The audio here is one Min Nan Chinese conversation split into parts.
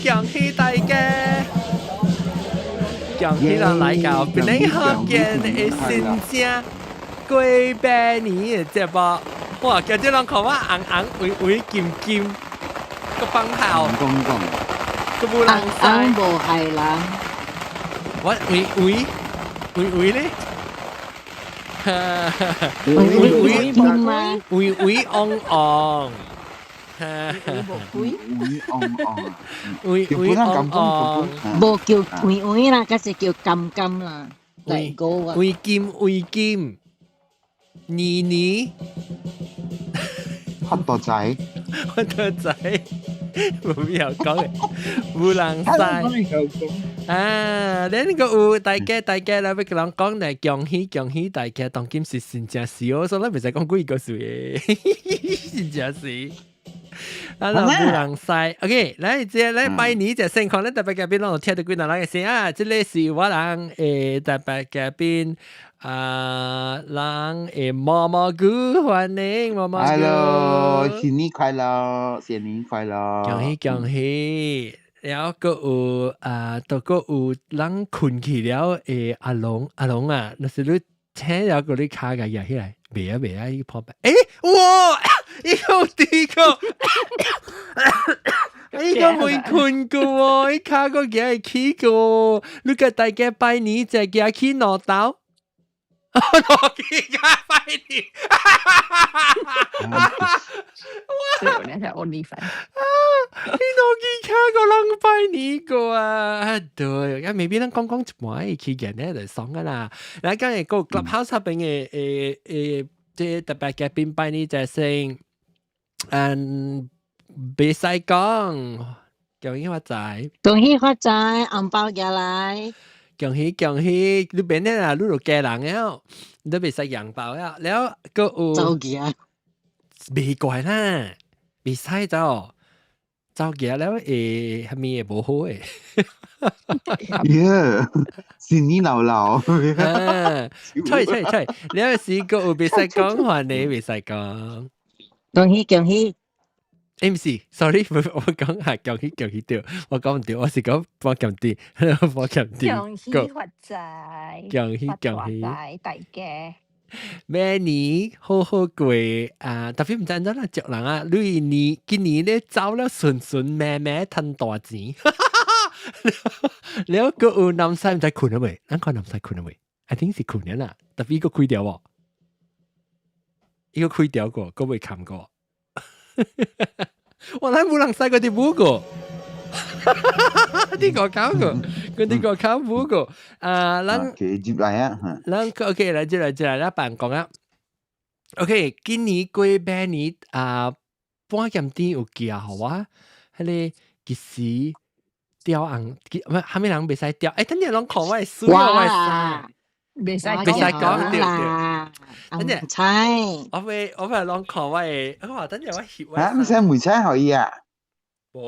恭喜大家！恭喜人來到檳城福建的新正過百年的節目。哇！今日人看我紅紅微微金金個放炮，講講，個無人知。紅無害人。我微微微微咧，微微金啊，微微昂昂。微微昂昂，微微昂昂，無叫微微啦，嗰是叫金金啦，微微金微金，妮妮，發大仔，發大仔，無必要講嘅，無人知。啊，你個有大家大家來欲共人講咧，恭喜恭喜大家，當今是真正是哦，所以咱袂使講幾個數嘅，真正是。啊，無人知，OK，來這來拜年這盛況，咱特別嘉賓攏有聽著幾若人的聲啊，這个是我人的特別嘉賓啊，人的毛毛菇，歡迎毛毛菇。 Hello，新年快樂，新年快樂，恭喜恭喜！然後閣有啊，都閣有人睏去了的阿龍阿龍啊，若是你請了個你跤共舉起來，袂啊袂啊，伊破病，欸，哇！伊個第個，伊個未睏過喎，伊跤閣舉起過，你共大家拜年就舉起兩頭，攞起跤拜年，哇！你係 OnlyFans 伊攞起跤個人拜年過啊！對，啊，maybe 咱講講一半會起見咧就爽啊啦。咱今日個 Clubhouse 入邊的誒誒，這特別嘉賓拜年就先，嗯，袂使講，恭喜發財，恭喜發財，紅包寄來，恭喜恭喜！你邊咧啊？你就嫁人了，你都袂使紅包了。了，閣有走去啊，袂怪啦，袂使走，走去了會啥物會無好的。耶，新年流流，吹吹吹，你有時閣有袂使講話，你袂使講。恭喜恭喜！欸，毋是，sorry，我講係恭喜恭喜對，我講毋對，我是講半鹹甜，半鹹甜。恭喜發財，恭喜恭喜，大家。馬年好好過啊！特別毋知按怎啦，祝人啊，你年今年咧走了順順慢慢趁大錢。了閣有南西毋知睏了未？咱看南西睏了未？I think 是睏了啦，特別伊閣開掉無？伊閣開掉過，閣未冚過。我咱無人使嗰啲舞過，呢個搞過，嗰啲個搞舞過。啊，咱接來啊，咱 OK 來接來接來，咱辦講啊。OK，今年過馬年啊，半鹹甜有寄予我，彼个幾時釣紅，唔係啥物人袂使釣？欸，等陣攏看我的水，我的衫。袂使袂使講對對。等陣菜，我欲攏看我的，我話等陣我翕我。啊，毋使梅菜可以啊？無，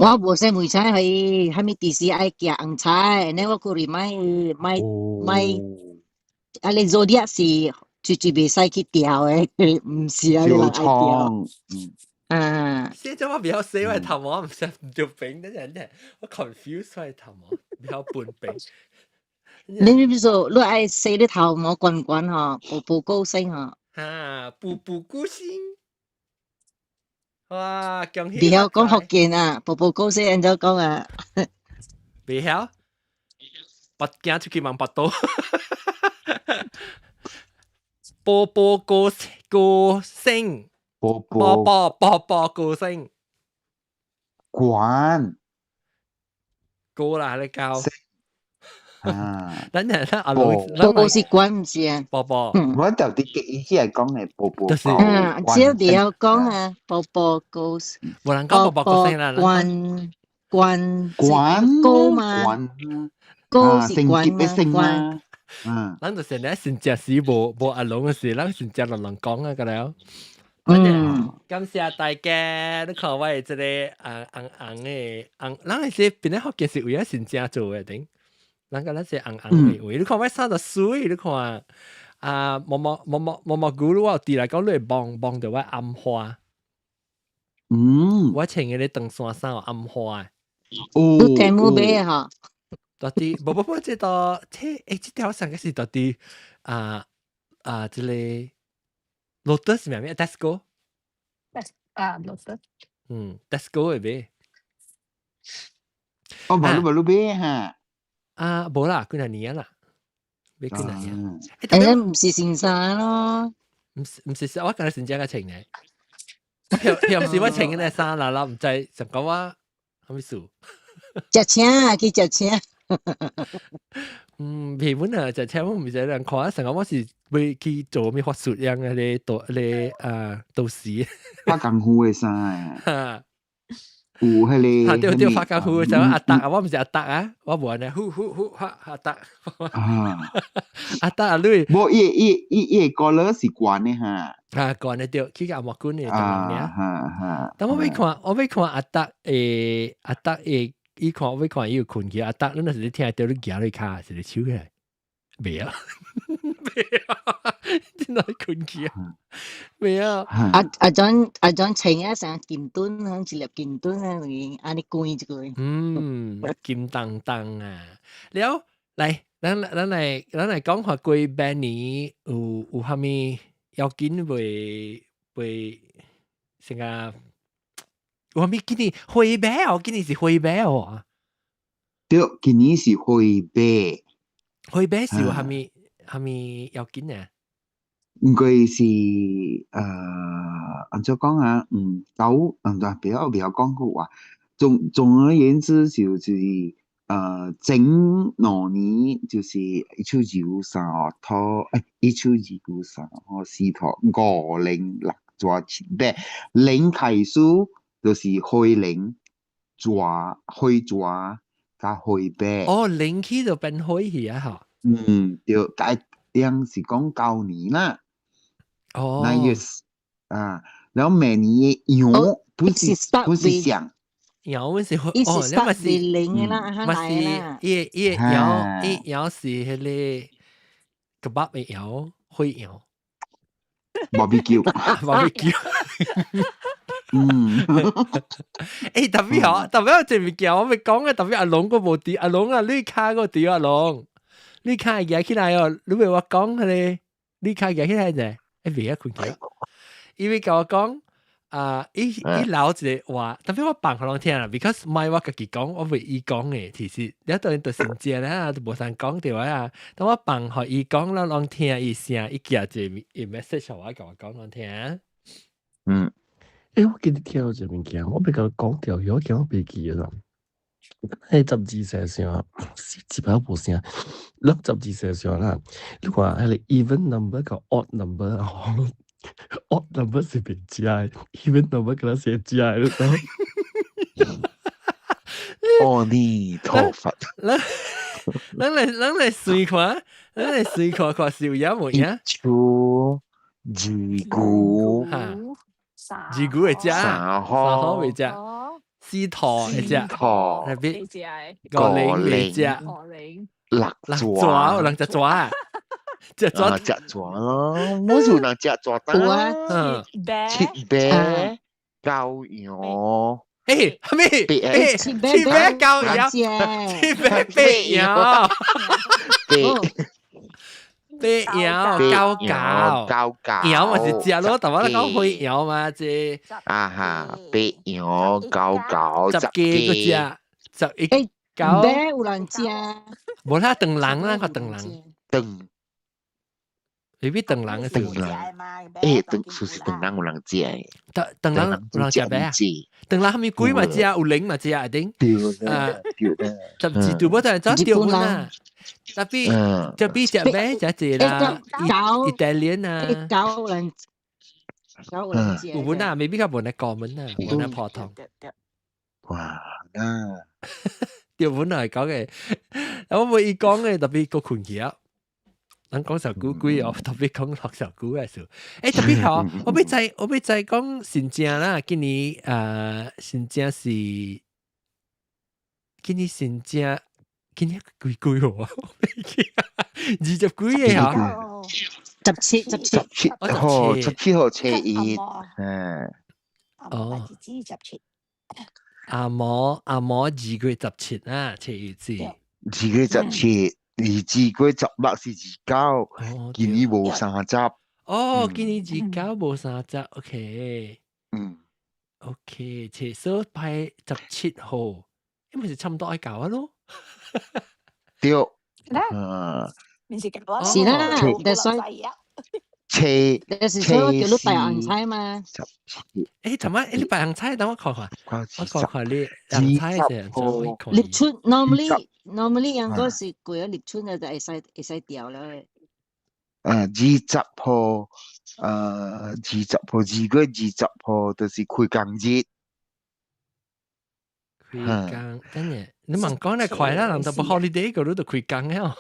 我無使梅菜可以，啥物時時愛寄紅菜，呢我可能莫莫莫，啊你 zodiac 是絕對袂使去釣的，毋是啊，你人愛釣。啊，現在我比較洗我頭毛，毋是毋著平，等陣咧，我 confuse 我頭毛，比較半平。你比如說，你愛洗你頭毛滾滾吼，步步高升吼。哈，步步高升。哇，恭喜！袂曉講福建啊，步步高升按怎講啊？袂曉，拔驚出去問腹肚。步步高高升，步步步步步高升，關高啦，你教。啊！等陣啦，阿老步步是關毋是啊？步步，我就啲意思係講係步步就是嗯，只要袂曉講啊，步步高，無人講步步高升啦。關關關高嘛？高是關嘛？嗯，咱就是咧，先食死無無阿龍的事，咱先食落人講啊，個了。嗯，感謝大家，你看我的這个紅紅紅的紅，咱的是邊個福建是為咗先正做的頂。咱個咱是紅紅的位，你看我衫就媠，你看啊，毛毛毛毛毛毛菇，我有佇來講，你會望望著我暗花。我穿彼个長衫衫有暗花。哦，你 Temu 買吼？到底無無無，這道這這條上個是到底啊啊，這個 Lotus 咩咩 Tesco？啊，Lotus。嗯，Tesco 嘅買。哦，無你無你買哈？啊，無啦，幾若年啦，買幾若年。誒，唔是新衫咯。唔是唔是，我今日先正個穿嘅。票票唔是我穿嘅那衫啦啦，唔知想講我啥物事。食請去食請。嗯，皮本啊，食請我唔是人看，成個我是會去做咩法術樣嘅咧，道咧啊道士。發功夫嘅衫。有彼個。哈對對，發功夫就阿達啊，我唔是阿達啊，我無按呢，呼呼呼哈阿達。啊，阿達阿女。無，伊伊伊伊個高是懸的哈。啊，懸的對，去個阿木軍的啊哈哈。但我欲看，我欲看阿達誒，阿達誒，伊看我欲看伊有困去，阿達，你若是你聽著你行你跤，是你手起來，袂啊，袂啊，真係困去啊，袂啊。阿阿陣阿陣穿啊，成金盾，響一粒金盾啊，按呢關一個。嗯，金當當啊，了，來，咱咱來咱來講下過百年有有啥物要緊袂袂成個有啥物今年火馬哦，今年是火馬哦。對，今年是火馬。火馬是有啥物啥物要緊啊？應該是按怎講啊？嗯，九嗯，對，不要不要講個話。總而言之，就是前2年就是1993號1993號4套五零六蛇七八，零開始就是火龍蛇火蛇佮火馬。哦，零起就變火去啊！吼。嗯，對，該樣是講舊年啦。哦。那 yes 啊，然後每年的羊不是不是像。羊阮是哦，你嘛是零啦，嘛是伊伊羊伊羊是彼個 kebab 的羊，火羊。 barbecue。 barbecue。嗯。欸，特別好，特別有這物件，我欲講嘅，特別阿龍個無佇，阿龍啊，你跤個佇阿龍，你跤舉起來哦，你袂我講彼個，你跤舉起來者，欸，袂啊困去，伊欲共我講。啊！伊伊留一個話，特別我放予人聽啦，because 毋係我家己講，我袂伊講嘅，其實你當然就是真啦，都無通講著啊。當我放予伊講，咱攏聽伊聲，伊寄一個伊 message 我共我講攏聽。嗯。欸，我記得聽到這物件，我欲共講著，我驚我袂記啦。彼十字寫上，一擺無聲，攏十字寫上啦。你看，彼個 even number 佮 odd number 吼，odd number 是袂食的，even number 敢若是會食的，你知無？阿彌陀佛。咱咱來咱來算看，咱來算看看是有影無影？一處二九，二九會食，三三號會食，四套會食，套那邊五五零會食，六六蛇有人食蛇啊？食蛇食蛇咯，冇有人食蛇有啊，七八九羊，欸，啥物？欸，七七八九羊，七八八羊，八八羊九九九九，羊嘛是食咯，但我講火羊嘛，這啊哈，八羊九九十幾個隻，11九，有人食，無啦，長人啦，較長人，長。你比長人嘅長人，欸，長就是長人有人食的，長長人有人食咩啊？長人蝦米鬼嘛食，有靈嘛食一定。對啊，對啊。十字對不對？走對本啊。特別特別食咩？食這啦，意大利啊。九人，九人食。有本啊，未必較無那高門啊，無那普通。哇啊！對本來講嘅，我冇伊講嘅，特別閣困去啊。咱講上古鬼哦，特別講落上古嘅事。欸，特別好，我欲知，我欲知講新正啦，今年啊，新正是今年新正，今年幾幾號啊？我袂記20幾個啊？17，17，17號，17號初一，嗯。哦。十七。紅毛紅毛2月17啊，七月子。2月17，2月16是29，今年無三十。哦，今年29無三十，OK。OK，其實拜17號，因為是差唔多愛搞啊咯。對。啊。是啦，但係車，但是所以叫你拜紅菜嘛。誒，尋晚你拜紅菜，等我看看，我看看你紅菜是立春 normally 應該是過咗立春就會使調了。啊，20號，20號，2月20號就是開工日。開工，等下你問講得快啦，人就無 holiday 個你就開工了。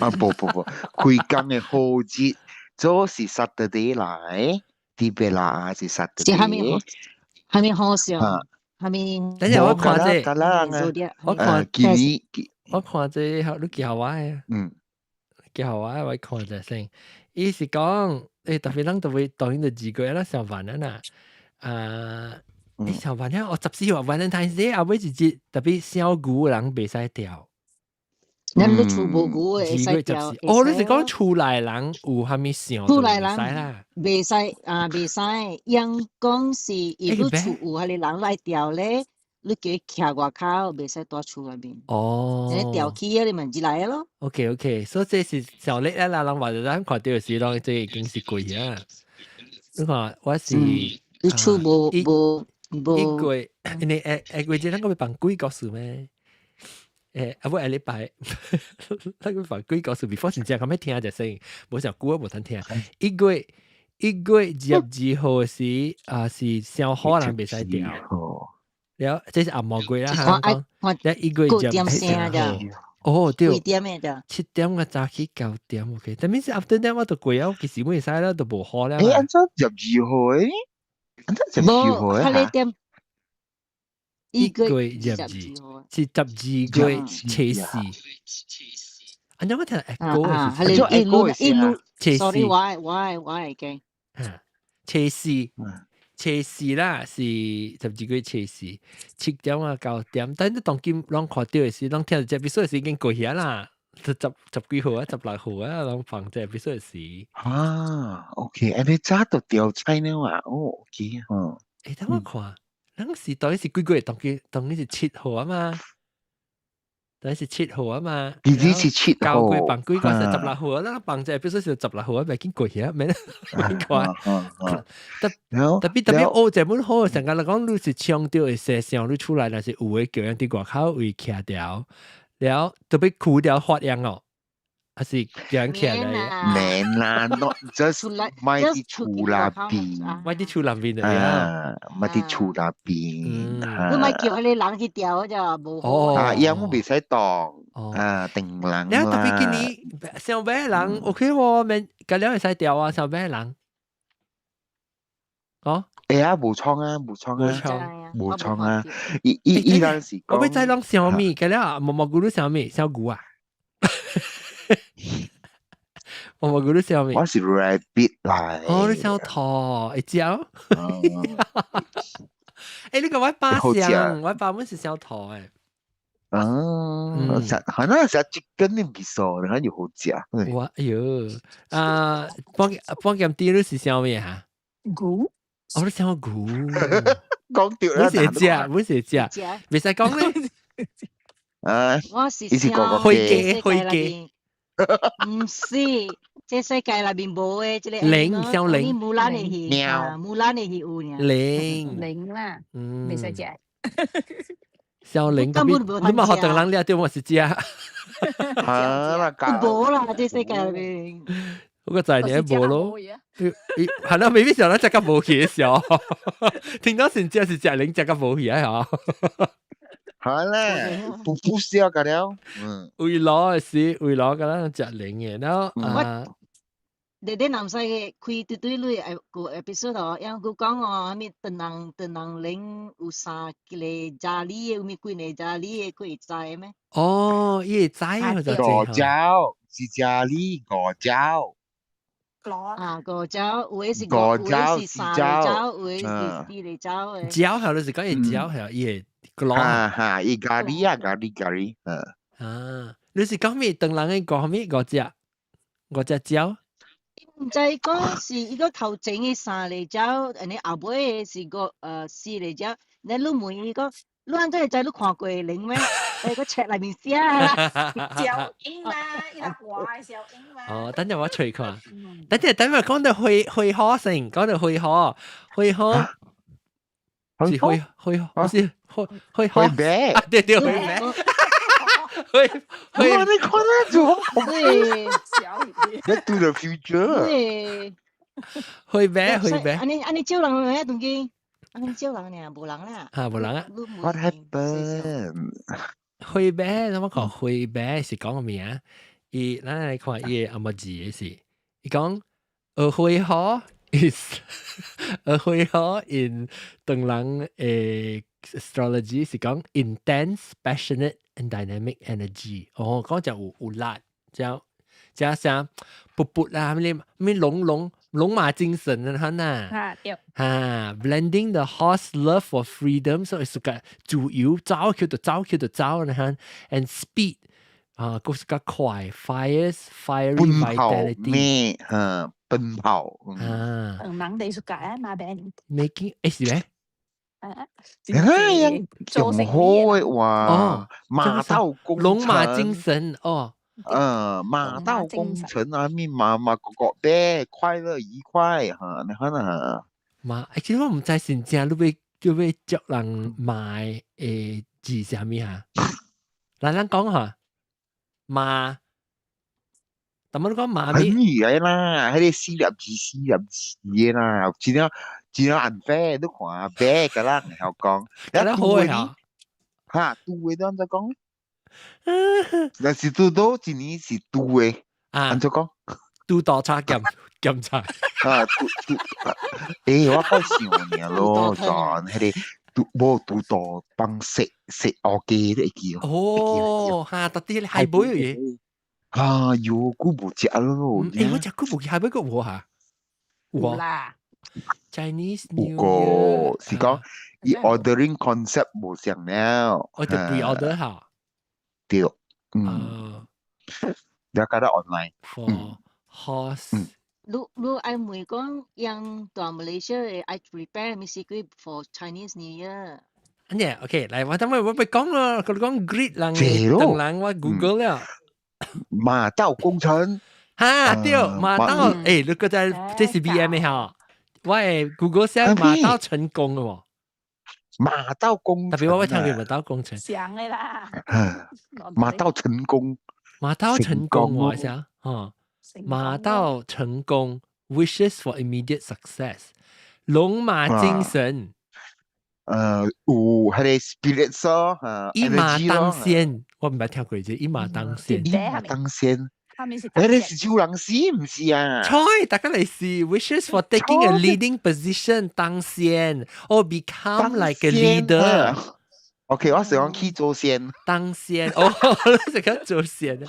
啊，不不不，開工嘅好日，做是 Saturday 來，特別啦是 Saturday。是蝦米？蝦米好笑？蝦米？等下我看這，我看今年，我看這，你叫我嘅。叫我我看者先。伊是講，特別咱特別當然就2個月啦，上班啦，啊。你上班了，我14號 Valentine's Day 後尾一日特別小牛人袂使釣。咱你厝無牛的會使釣。哦，你是講厝內人有啥物想？厝內人袂使啊，袂使。應講是，伊你厝有彼个人來釣咧，你叫伊徛外口，袂使蹛厝內面。哦。你釣起啊，你咪入來咯。 OK，所以這是上日啊啦，人話就咱看到時，攏這已經是貴啊。你看我是，你厝無無。一個月，因為下個月咱個欲放鬼故事咩？啊，不下禮拜，咱個放鬼故事，before 真正較欲聽就先，無上久無通聽。1月1月22號時啊，是小可人袂使釣。了，這是紅毛月啦，哈。講，1月22號。哦，對。幾點的咋？ 7點個早起9點，OK。但係是 after that 我就過了，其實會使啦，就無好了。按怎22號誒？按怎十二號無，彼點。1月22，是12月初四。按怎我聽下個是？一路一路初四。 Sorry，我會驚。初四，初四啦，是12月初四，7點啊9點。但你當今攏看著的時，攏聽著這 episode 時已經過去啦，十幾號啊，16號啊，攏放這 episode 時。啊，OK，按呢早就調菜了啊，哦，OK，哦。等我看，咱是到底是幾個月？當今是7號啊嘛，當是七號啊嘛。其實是七號。9月放幾個是十六號啊，咱放這 episode 是十六號啊，袂緊過去啊，免免看。特特別特別學這本好，成個來講，你是搶著會踅上你出來，若是有的叫人佇外口位徛掉，了特別除掉發炎哦，還是叫人徛來？免啦，not just 莫佇厝內邊，莫佇厝內邊的啊，莫佇厝內邊。你莫叫彼个人去釣就無好。啊，伊我袂使當，啊，定人啦。特別今年上尾人 OK 喎，免隔了會使釣啊，上尾人。哦，會啊，無創啊，無創啊，無創啊，伊伊伊當時我欲知攏啥物，隔了毛毛咕嚕啥物，小牛啊。毛毛咕嚕啥物？我是 rabbit 來。哦，你小兔會食？你個我爸像，我爸本是小兔誒。啊，食可能食 chicken 你唔錯，你又好食。我哎喲，啊，幫幫劍啲你是啥物嚇？牛。哦，你想牛？講對啦，唔是食，唔是食，袂使講咧。啊，我是想火雞，火雞。毋是，這世界內面無的，這個零小零，木蘭的魚啊，木蘭的魚有爾。零零啦，袂使食。小零，你嘛學等人掠對我是食。啊啦，無啦，這世界內面。我個仔你無咯，係啦，未必想咱食較無去的時候，聽到先食是食零食較無去啊嚇。好咧，不不需要個了。為攞的是為攞個咱食零的，然後啊，你你南西嘅開對對類個 episode 哦，因佢講哦，啥物唐人唐人零有三個咖喱的，有物幾個咖喱的，佢會知咩？哦，伊會知啊，就五爪是咖喱五爪。啊，五爪有的是五，有的是三個爪，有的是四個爪的。爪係你是講伊爪係伊會格哈哈，伊咖喱啊，咖喱咖喱，嗯。啊，你是講咩？唐人嘅講咩？五隻五隻鳥？毋知講是伊個頭前嘅三個鳥，按呢後尾嘅是個四個鳥。你問伊講，你按怎會知你看過龍咩？喺個冊內面寫啦。小英嘛，伊個話小英嘛。哦，等陣我隨看。等陣等陣講到去去可成，講到去可去可，是去去不是去去可。去咩？啊對對去咩？去去。你看得做對。 Back to the future。對。去咩？去咩？按呢按呢招人咩？當機，按呢招人爾，無人啦。啊，無人啊。 What happened？去咩？我講去咩是講個咩啊？伊咱來看伊個阿麼字嘅是，伊講學會好 is 學會好 in 唐人嘅 astrology 是講 intense, passionate and dynamic energy。哦，講就有有力，就就像噗噗啦，咩咩龍龍龍馬精神啊，哈呐。啊對。啊，blending the horse love for freedom，所以是個自由，走去就走去就走呢哈，and speed 啊，佫是較快，fires fiery vitality 咩？嚇，奔跑。啊。嗯，人哋屬界馬病。 making 誒是咩？啊，哎呀，做成好嘅話，哦，馬到功龍馬精神哦。嗯，馬到功成啊，咪馬馬個個咩快樂愉快嚇，你看啊。馬，其實我毋知真正你欲你欲祝人馬的字啥物哈？來咱講下馬，但係你講馬很語嘅啦，彼個四粒字四粒字嘅啦，真正真正 unfair，你看白個人會曉講，咁好嘅嚇，嚇，拄的你按怎講？若是拄到一年是拄的，按怎講？拄到差檢檢查。啊，拄拄，欸，我夠想爾咯，就彼個拄無拄到幫食食烏雞你會記哦，哈，特啲海貝嘅。啊，有久無食咯。欸，我食久無去海貝閣無哈？有啦。 Chinese New 有個是講伊 ordering concept 無相了。我就 pre-order 哈。對，嗯。了解得 online。 For horse。你你愛問講，讓大馬來西亞愛 prepare 物事 for Chinese New Year。按呢，OK，來我等下我欲講咯，我講 greet 人，等人我 Google 了。馬到功成。哈，對，馬到，欸，你閣在這是 BM 的哈，我會 Google 寫馬到成功的喎。馬到功成，特別我會聽過馬到功成。想的啦。馬到成功。馬到成功，我想，哦，馬到成功，wishes for immediate success，龍馬精神。有彼個 spirit 咯，一馬當先，我毋捌聽過這一馬當先。一馬當先。彼個是超人死，毋是啊？錯，大家來是 wishes for taking a leading position 當先，or become like a leader。 OK，我想去做先。當先，哦，你是講做先。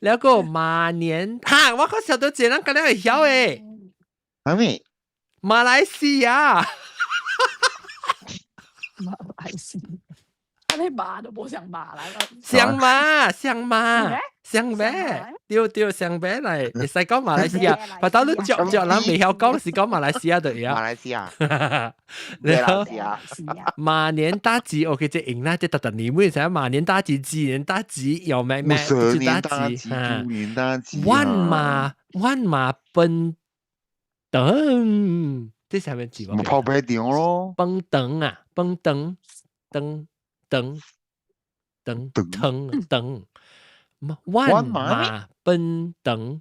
了個馬年，哈，我可曉得這人敢若會曉的。啥物？馬來西亞。馬來西亞，你馬都無像馬來咯。像馬，像馬，像咩？對對，像咩來？會使講馬來西亞，不到你著著人袂曉講，是講馬來西亞就會馬來西亞。然後馬年大吉，OK，這贏啦，這逐逐年每時馬年大吉，雞年大吉，又咩咩，蛇年大吉，豬年大吉，萬馬萬馬奔騰，這啥物字？跑馬場咯。奔騰啊，奔騰，騰騰騰騰騰，萬馬奔騰。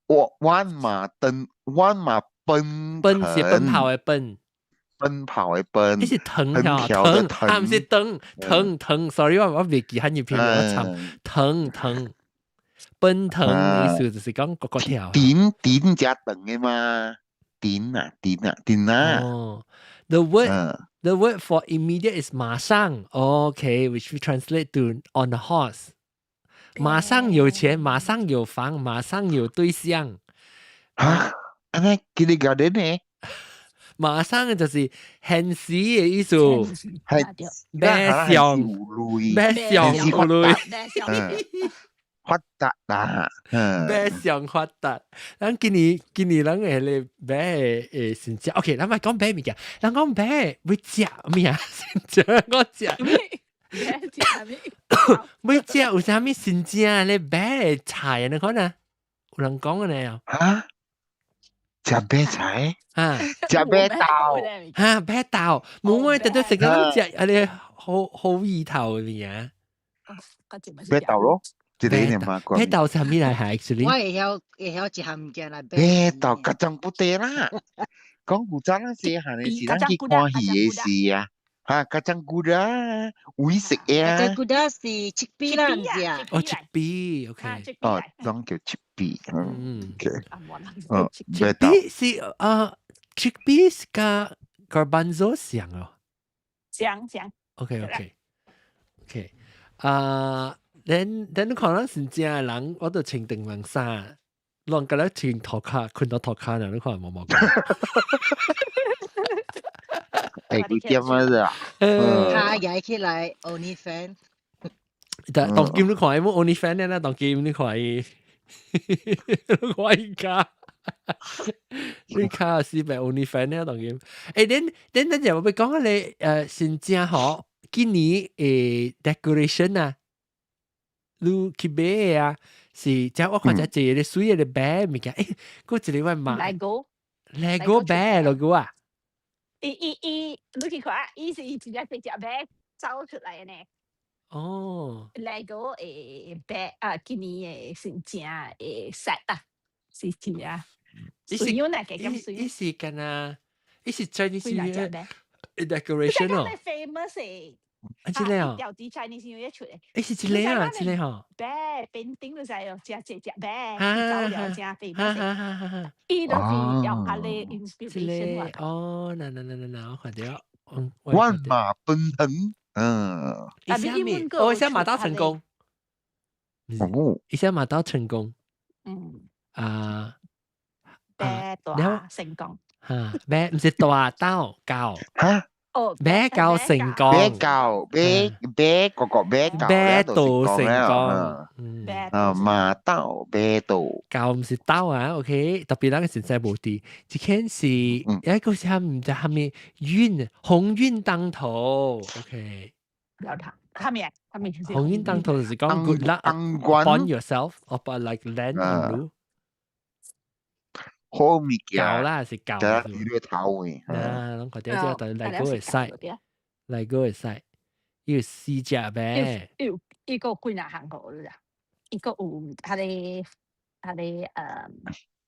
萬萬馬登，萬馬奔奔是奔跑的奔，奔跑的奔，這是騰騰，啊，毋是騰騰騰，sorry，我袂記漢語拼音，我慘，騰騰奔騰意思就是講閣閣跳。頂頂加長的嘛，頂啊頂啊頂啊。哦，the word for immediate is 馬上，OK，which we translate to on the horse。馬上有錢，馬上有房，馬上有對象。啊，按呢 kindergarten 呢？馬上就是現時嘅意思，係馬上馬上有鐳，發達啦，馬上發達。咱今年今年咱會咧買先食，OK，咱莫講買物件，咱講買欲食咩啊？先食我食。欲食有啥物新正咧買菜啊？你看啊，有人講嘅呢？嚇？食白菜？啊，食白豆？嚇，白豆，冇我特登食緊食啊啲好好意頭嘅物件。白豆咯，一個年嘛。白豆是啥物來係？Actually，我會曉會曉一項物件來白豆 kacang putih 啦。講古早咱細漢的時，咱去看戲的時啊，嚇 kacang kuda 會食嘅啊。 Kacang kuda 是 chickpea 啦，毋是啊？哦，chickpea，OK。哦，攏叫 chickpea，嗯，OK。哦，chickpea 是啊，chickpea 是佮 garbanzo 像哦。像像。 OK，OK，OK。啊，then 你看咱是正的人，我都穿長毛衫。攏共咧穿塗跤，困到塗跤呢？你看無毛講？欸，幾點啊？跤舉起來，OnlyFans。但當今你看伊無 OnlyFans 咧，當今你看伊，你看伊跤，你跤是白 OnlyFans 咧，當今。欸，恁咱就欲講彼个新正吼，今年的 decoration 啊，你去買的啊？是，即我看這一個水的白物件，欸，閣一個我買。 Lego。 Lego 白 logo 啊？伊伊伊，你去看，伊是一隻一隻白走出來的呢。哦。 Lego 的白啊，今年的新正的 set 啊，是真正。伊是伊是敢若，伊是 Chinese New Year decoration 哦。 famous 的。啊，這个哦。調啲 Chinese New Year 出來。欸，是這个啊，這个吼。白 painting 就係食隻隻白，走了正 famous。伊就是用彼个 inspiration。哦，嗱嗱嗱嗱嗱，我看著。萬馬奔騰，嗯。伊啥物？哦，伊寫馬到成功。哦。伊寫馬到成功。啊。白大成功。嚇，白毋是大到教。嚇？哦，馬到成功，馬到馬馬個個馬到馬到成功，嗯，啊馬到馬到，教毋是到啊，OK，特別咱個實在無佇，這件是一個是毋知蝦米運，鴻運當頭，OK。有他，蝦米啊？蝦米？鴻運當頭就是講 good luck upon yourself or like land on you。好物件。教啦是教。你個頭嘅。啊，攏看著這個來個會使，來個會使，有四隻唄。有伊個幾若項個啦，伊個有彼個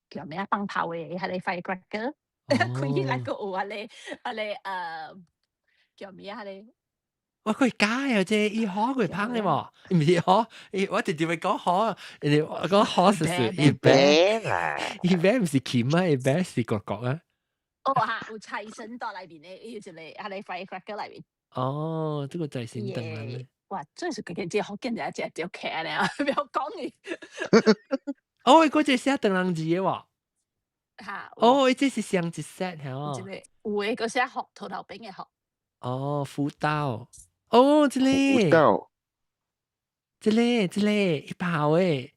叫咩啊？放炮的，彼個 firecracker，開起來個有彼個叫咩啊？彼個。哇！佢假啊，這伊好佢芳的無？毋是好，伊我直接會講好，人哋我講好是是伊白啦，伊白毋是琴啊，伊白是國國啊。哦哈，有財神佇內面的，伊有一個彼个 firecracker 內面。哦，這個財神燈啊！哇，這是個這福建人食就起來啊，不要講伊。哦，嗰隻寫長人字的喎。哈。哦，這是上一 set 係哦。這個有的閣寫福頭頭邊的福。哦，福到。哦，這個。福到。這個這個一炮的，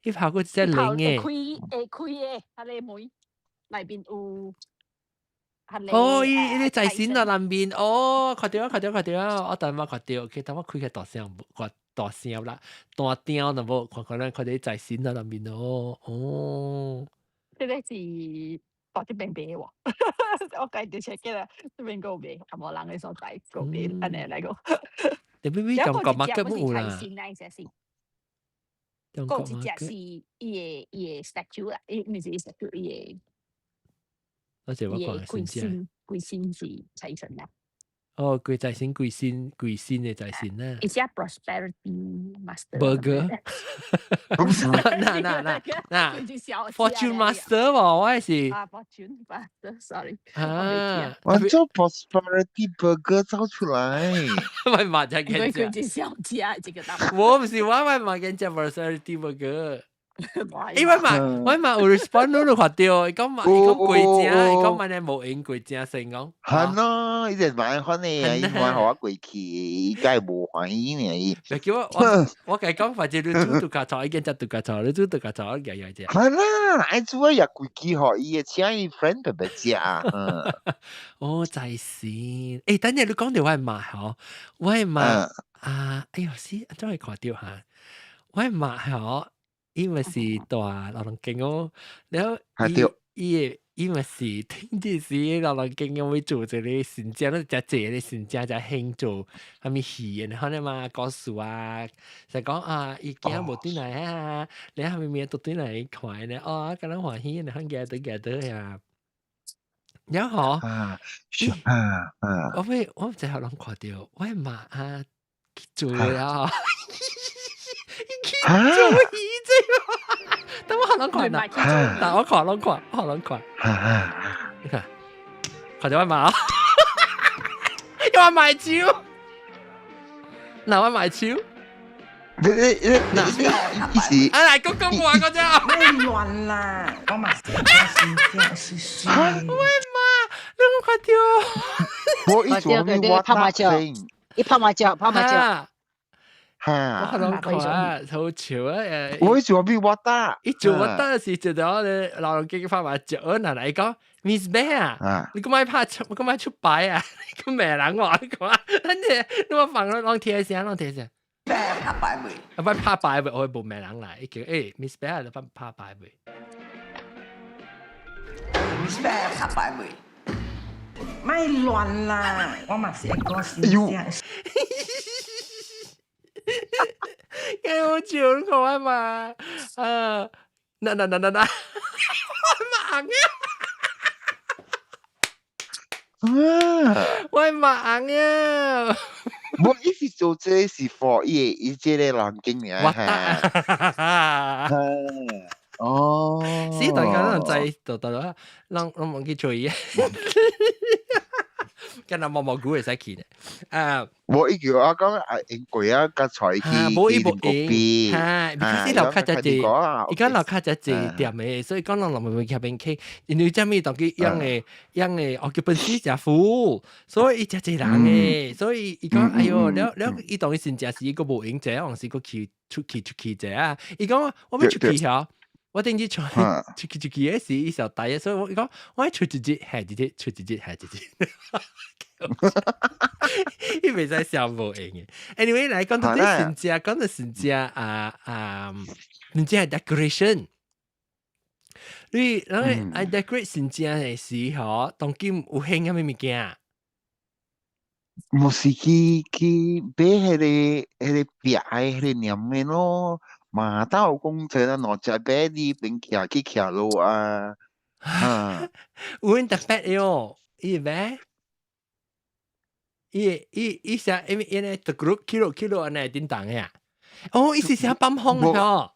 一炮閣一隻龍的。會開會開的，彼个門內面有。哦，伊伊個財神佇內面，哦，看著啊，看著看著啊，我等下看著，OK，等我開個大聲，看大聲啦，大聲淡薄，看看咱看著財神佇內面哦，哦。這個是佇這邊賣喎，我家己check 啦，這邊閣有賣，啊無人的所在閣賣，按呢來講。特別中國 market 有啦。閣一隻是伊的 statue 啦，伊毋是 statue，伊的。多謝我講鬼神，鬼神是財神啦。哦，鬼財神、鬼神、鬼神的財神啊。伊寫 prosperity master。 Burger。嗱嗱嗱嗱，Fortune Master 喎，我是。啊，Fortune Master，sorry。啊，我做 prosperity burger 走出來。我嘛就見佢只小食這個答。我毋是我，我嘛見食 prosperity burger。因為嘛，我嘛有 respond 你看到，伊講嘛，伊講貴正，伊講嘛呢無用貴正成講。係咯，伊就買翻嚟，伊買予我過去，伊梗係無歡喜呢。伊就叫我我我共伊講，反正你煮獨家菜，已經食獨家菜，你煮獨家菜，我日日食。係啦，愛煮啊，日規矩予伊，請伊 friend 白白食。嗯。哦，在線。欸，等陣你講到我的媽嗬，我的媽啊，哎喲死，怎會看到哈？我的媽嗬。伊嘛是蹛老人間哦，了伊伊會伊嘛是聽啲時老人間用欲做一个新正，你誠濟个新正才興做啥物戲，然後呢嘛故事啊，就講啊，伊囝無轉來啊，你啥物物都轉來看呢，哦，敢若歡喜，然後行倒行倒呀，了後，啊，啊啊，我欲我最後攏看著，我的媽啊去做了。去做魚啫，等我可能看啦，但我看攏看，我攏看。你看，看著我媽，又話賣酒，嗱我賣酒。你你你你你是啊來講講話嗰隻，莫亂啦，我嘛是講是是。我媽，你有看著？我一做咩我拍麻將，伊拍麻將，拍麻將。哈！我攏看好笑啊！我一做咩我打？伊做我打時就到咧老人家拍麻將，嗱來講 Miss 咩啊？你咁愛拍出，咁愛出牌啊？你咁罵人我，你講，咱這你我放攏聽聲，攏聽聲。拍牌未？啊，不拍牌未？我會無罵人來，伊叫欸 Miss 咩啊？你拍拍牌未？Miss 咩拍牌未？莫亂啦！我嘛是會講是正。幾好笑你看嘛？啊，嗱嗱嗱嗱嗱，我盲啊！我盲啊！我伊是做這是 for 伊伊這個人經爾。我得。哦。死大家攏知就得啦，攏攏忘記做嘢。敢若毛毛菇會使去呢？啊！無伊叫我講啊，用過啊，佮揣去無伊無用，哈，because 伊樓跤誠濟，伊講樓跤誠濟店的，所以講人人會去邊去，因為這物當佢養的養的，哦，佢本身誠富，所以伊誠濟人的，所以伊講哎喲，了了，伊當伊真正是伊閣無閒者，還是閣去出去出去者啊？伊講我欲出去遐。我頂日出出去出去的時，伊小大嘅，所以我伊講我出一日下一日，出一日下一日。伊袂使笑無閒嘅。Anyway，來講到這新正，講到新正啊啊，新正 decoration。你人愛 decorate 新正的時候，當今有興啥物物件？毋是去去買彼个彼个壁的彼个黏的咯。馬到功成啊，兩隻馬你邊騎去騎落啊，啊，有人特別喲，伊買，伊伊伊寫因為因為 the group 去落去落按呢叮當呀，哦，伊是寫放風喲，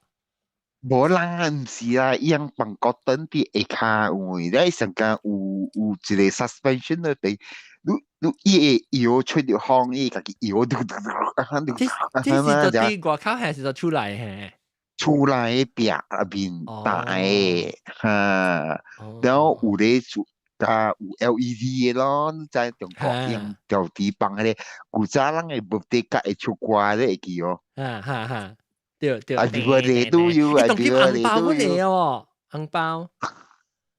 無啦，毋是啦，伊樣放高燈佇下跤有位，咧上間有有一個 suspension 咧佇，你你伊會搖吹著風，伊家己搖，嘟嘟嘟，啊，這這是佇外口還是佇厝內嘿？厝內壁面大的，哈，然後有咧做加有 LED 的咯，你知中國用吊地放彼个，古早人的目的較會出歌咧會記哦。哈哈哈，對對。啊，對對都有，啊對紅包乜嘢哦？紅包。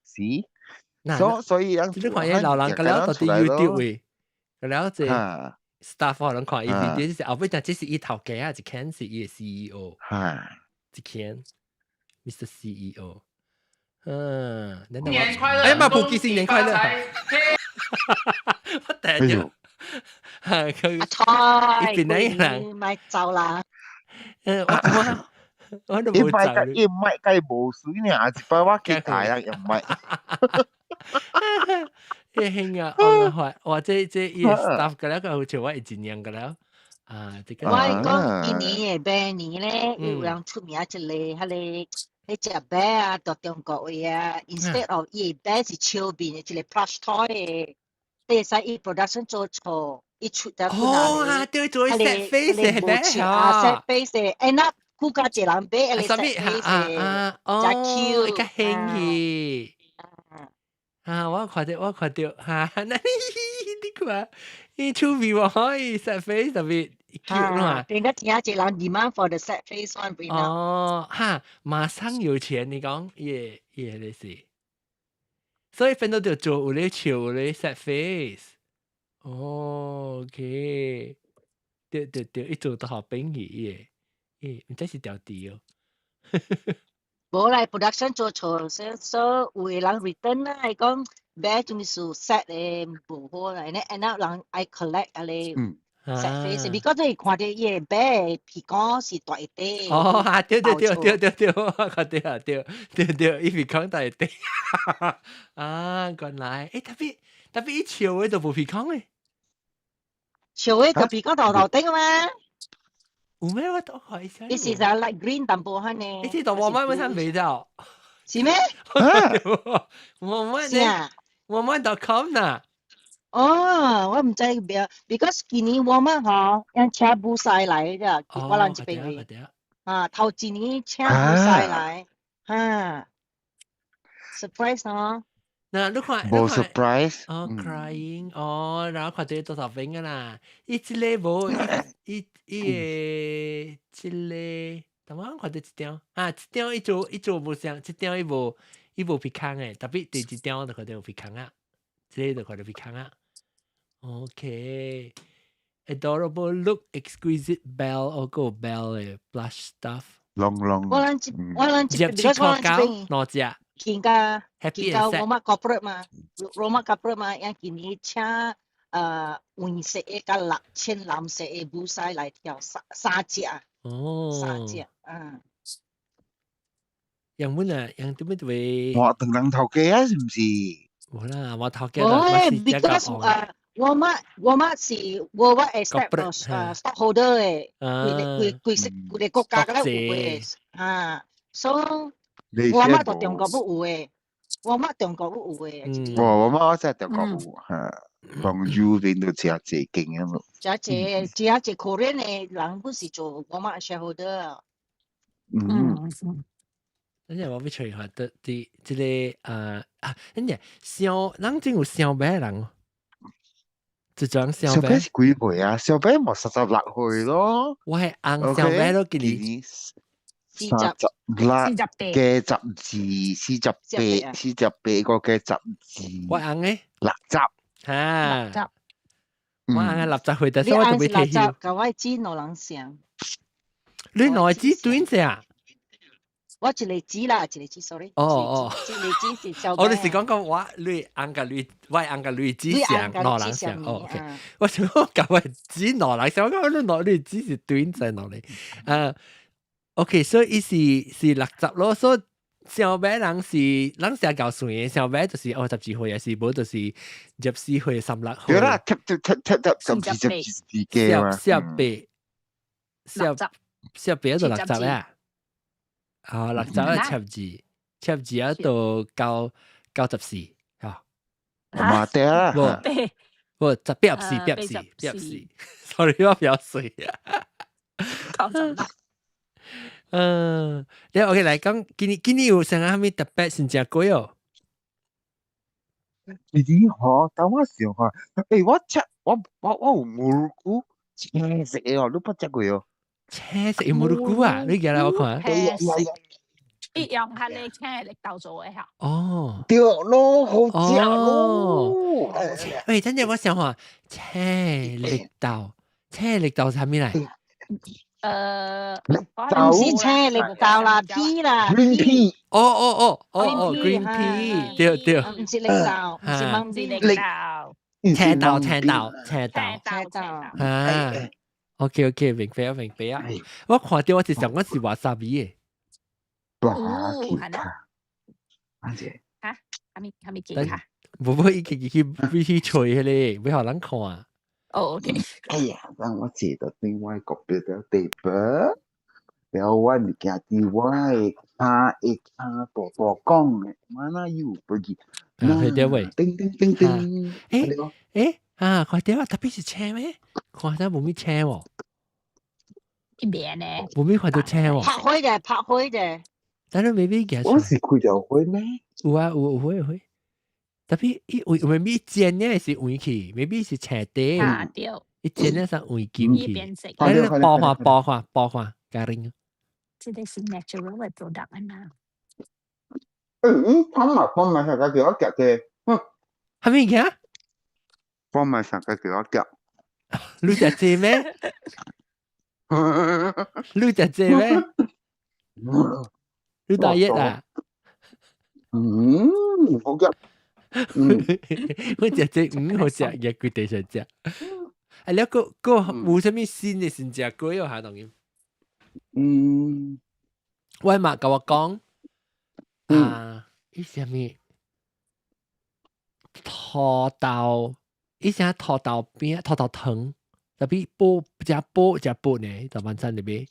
是。所所以你看伊老人個了到佇 YouTube 位，個了這 staff 可能看伊 video 是後尾，但這是伊頭家啊，一間是伊的 CEO。哈。一間 Mr. CEO。嗯，新年快樂！哎媽，普吉新年快樂！我第一日，佢阿伊邊個人？咪走啦！我我都冇走。伊唔係計無水呢，一擺我去台啦，又唔係。伊興啊，我哇！這這伊 staff 個了個好似我會盡量個了。啊，這個我講今年的馬年咧，有人出名一個，彼個彼隻馬啊，到中國話啊，instead of 伊的馬是笑面的，一個 plush toy 的，會使伊 production 做錯，伊出得哦啊，對，做 set face 的馬啊，set face 的，end up 顧家一人買，啥物啊啊哦，真 cute，較興去。啊！我看到我看到嚇，那你看，伊趣味喎，可以 sad face 特別 cute 嘛。變個聽一人 demand for the sad face one 變哦，哈，馬上有錢，你講耶耶你是，所以分到就做有咧笑有咧 sad face。哦，OK，對對對，伊做得好便宜耶，耶，毋知是掉地哦。無啦，production 做錯，所以有的人 return 啦，伊講買種是 sad 的無好啦，然後人愛 collect 啊咧 sad face，because 伊看著伊的買鼻孔是大一塊。哦，啊，對對對對對對，我看到啊，對對對，伊鼻孔大一塊。啊，原來，欸，特別特別伊笑的就無鼻孔的。笑的個鼻孔頭頭頂啊嘛。有咩我都看一下。伊是就 like green 淡薄款呢。你這度我買本身未到。是咩？我買呢？我買 .com 呐。哦，我毋知別，because 今年我們吼，用車補晒來咋，我人這邊去。啊，頭一年車補晒來，哈，surprise 哦。嗱，你看，無 surprise。哦，crying，哦，然後看到多少分啊啦？伊這個無，伊伊個這個，等我看到一張，啊，一張伊做伊做無相，一張伊無伊無鼻孔的，特別第一張就看到有鼻孔啊，這個就看到鼻孔啊。OK，adorable look, exquisite bell，哦個 bell 的 blush stuff。 long long。我咱這我咱這，七塊九，兩隻。見甲見甲 Walmart corporate 嘛，Walmart corporate 嘛，因今年請黃色的佮藍淺藍色的舞獅來跳三三隻，哦，三隻，嗯。楊本啊，楊點乜會？我等人頭家啊，是毋是？無啦，我頭家啦，我是 because 我媽我媽是我我會 stockholder 的，規規規規個國家個咧有的，啊，所以我媽就中國有的，我媽中國有的。我我媽我真係中國有嚇，朋友邊度真濟間啊嘛。真濟真濟可憐的人，不是做我媽 shareholder。嗯。等陣我欲揣下得佇這個啊啊，等陣小，咱真有小白人哦，這種小白是幾歲啊？小白無36歲咯。我係紅小白咯，今年36加12，48，48個加十二。我紅的60。哈，我紅的60歲，但是我仲未退休。佮我姊兩人相。你兩個姊對者啊？我一個姊啦，一個姊，sorry。哦哦，一個姊是小。我你是講講我你紅佮你，我紅佮你姊相兩人相，哦，OK。我想講佮我姊兩人相，我講你兩你姊是對在哪裡？啊，OK，所以伊是是六十咯，所以小白人是人是較算的，小白就是22歲，還是無就是24歲36歲。對啦，貼貼貼貼貼十二十二嘅嘛。四十八，四十四十八就六十啊。啊，六十啊，七二，七二啊到94，嚇。嘛對啦。無，無十八十四，八十四，八十四，sorry 我比較水啊。96。嗯，你 OK 來講，今年今年有啥物特別新食過哦？你嗬，等我想下，欸，我食我我我有蘑菇青色的哦，你捌食過哦？青色的蘑菇啊？你寄來我看。伊用彼个青的綠豆做的哈。哦。對咯，好食咯。喂，等陣我想下，青綠豆，青綠豆係咩嚟？唔是青綠豆啦，pea 啦，green pea。哦哦哦哦哦，green pea，對對。唔是綠豆，唔是芒綠豆。青豆，青豆，青豆，青豆。啊，OK OK，明白啊，明白啊。我看到我就想我是 wasabi 的。哇，係啦。阿姐。嚇？係咪係咪記卡？無無，伊去去去揣彼個，欲予人看。哦，OK。哎呀，等我坐到另外個邊的 table，然後我物件佇我的跤的跤大大講的，我哪有不記？啊，去掉位。叮叮叮叮。欸欸啊，看到啊，特別是青咩？看到無物青喎。一邊呢？無咩看到青喎。拍開嘅，拍開嘅。但係未必夾。我是開條火咩？有啊，有有會會。特別伊有未必煎呢是黃去，未必是青底。啊對。伊煎呢是黃金去。來包看包看包看，加零。這個是 natural 的 product 啊嘛。嗯，放埋放埋上個叫我夾嘅。嗯。係咪嘅？放埋上個叫我夾。你食這咩？你食這咩？你大熱啊？嗯，好夾。我食這魚好食，也佢哋想食。啊，你個個有啥物新的新食過有下當然。我媽共我講，啊，伊啥物土豆，伊啥土豆餅、土豆糖，特別煲食煲食煲呢，就晚餐裏邊。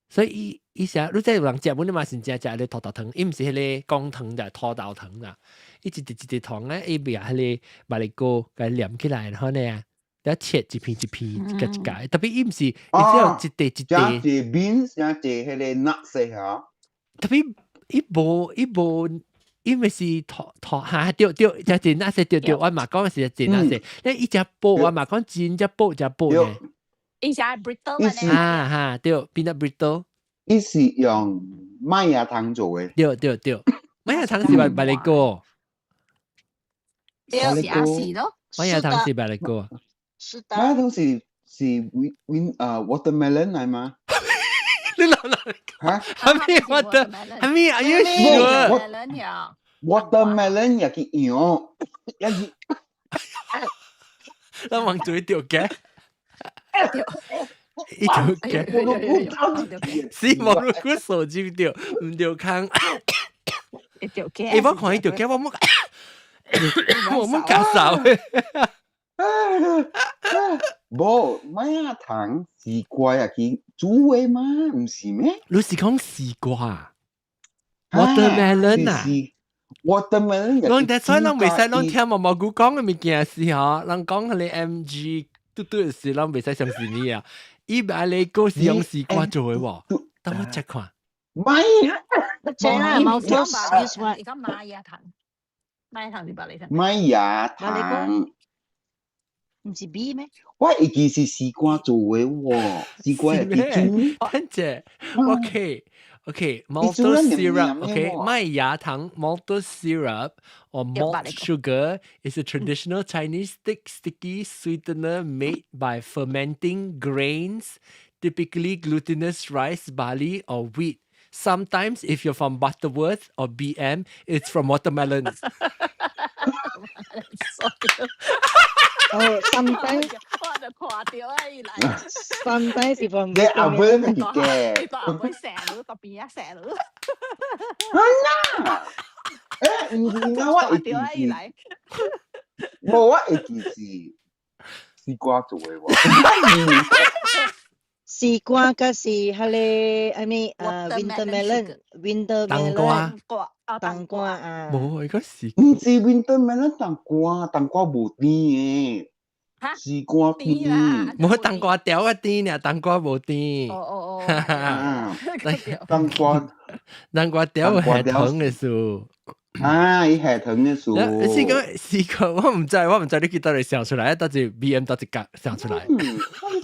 所以伊伊啥，你這有人食，本你嘛是食食個土豆糖，伊毋是彼個講糖就土豆糖啦。伊一滴一滴糖咧，伊袂彼個麥力糕共黏起來，然後呢，了切一片一片，一個一個，特別伊毋是，伊只有一塊一塊。加一 beans，加一彼個 nuts 嚇。特別伊無伊無，伊毋是土土哈對對，加一 nuts 對對，我嘛講是一 nuts，咧伊只煲我嘛講真只煲只煲呢。伊是 brittle 呢？哈哈，對，peanut brittle。伊是用麥芽糖做的。對對對，麥芽糖是麥麥力糕。對，是啊，是咯。麥芽糖是麥力糕。是的。麥芽糖是是 win win watermelon 來嗎？你老老嚇？係咪 water？係咪？Are you sure？ Watermelon 也去用，也是。咱望嘴掉嘅。伊條嘅，是無你個手機掉，毋著空。一條嘅。欸，我看伊條嘅，我冇，我冇咳嗽。無麥芽糖西瓜也去煮的嗎？毋是咩？你是講西瓜？Watermelon 啊？Watermelon。攏但所以攏袂使攏聽毛毛菇講的物件是吼，人講彼個 MG 嘟嘟的時，攏袂使相信你啊！伊麥力糕是用西瓜做的喎，等我 check 看。麥，這啦，冇錯，而家麥芽糖，麥芽糖是白你聽。麥芽糖，毋是 B 咩？我會記是西瓜做的喎，西瓜會煮。等者，OK。Okay, maltose syrup. Okay, 麥芽糖 maltose syrup or malt sugar is a traditional Chinese thick, sticky sweetener made by fermenting grains, typically glutinous rice, barley, or wheat. Sometimes, if you're from Butterworth or BM, it's from watermelon. 哦，sometimes 我就看到啊，伊來。 sometimes 是 from 你阿妹咪嘅，你個阿妹成日個邊啊成日。啊！欸，毋是啊，我會記是，無我會記是西瓜做的喎。西瓜佮是彼個啥物啊，winter melon，winter 冬瓜，冬瓜啊。無，應該是。毋是 winter melon 冬瓜，冬瓜無甜的。西瓜甜。無冬瓜條仔甜爾，冬瓜無甜。哦哦哦。冬瓜，冬瓜條係糖的數。啊，伊係糖的數。是個是個，我毋知，我毋知你去佗裡想出來，佗一 BM 佗一角想出來。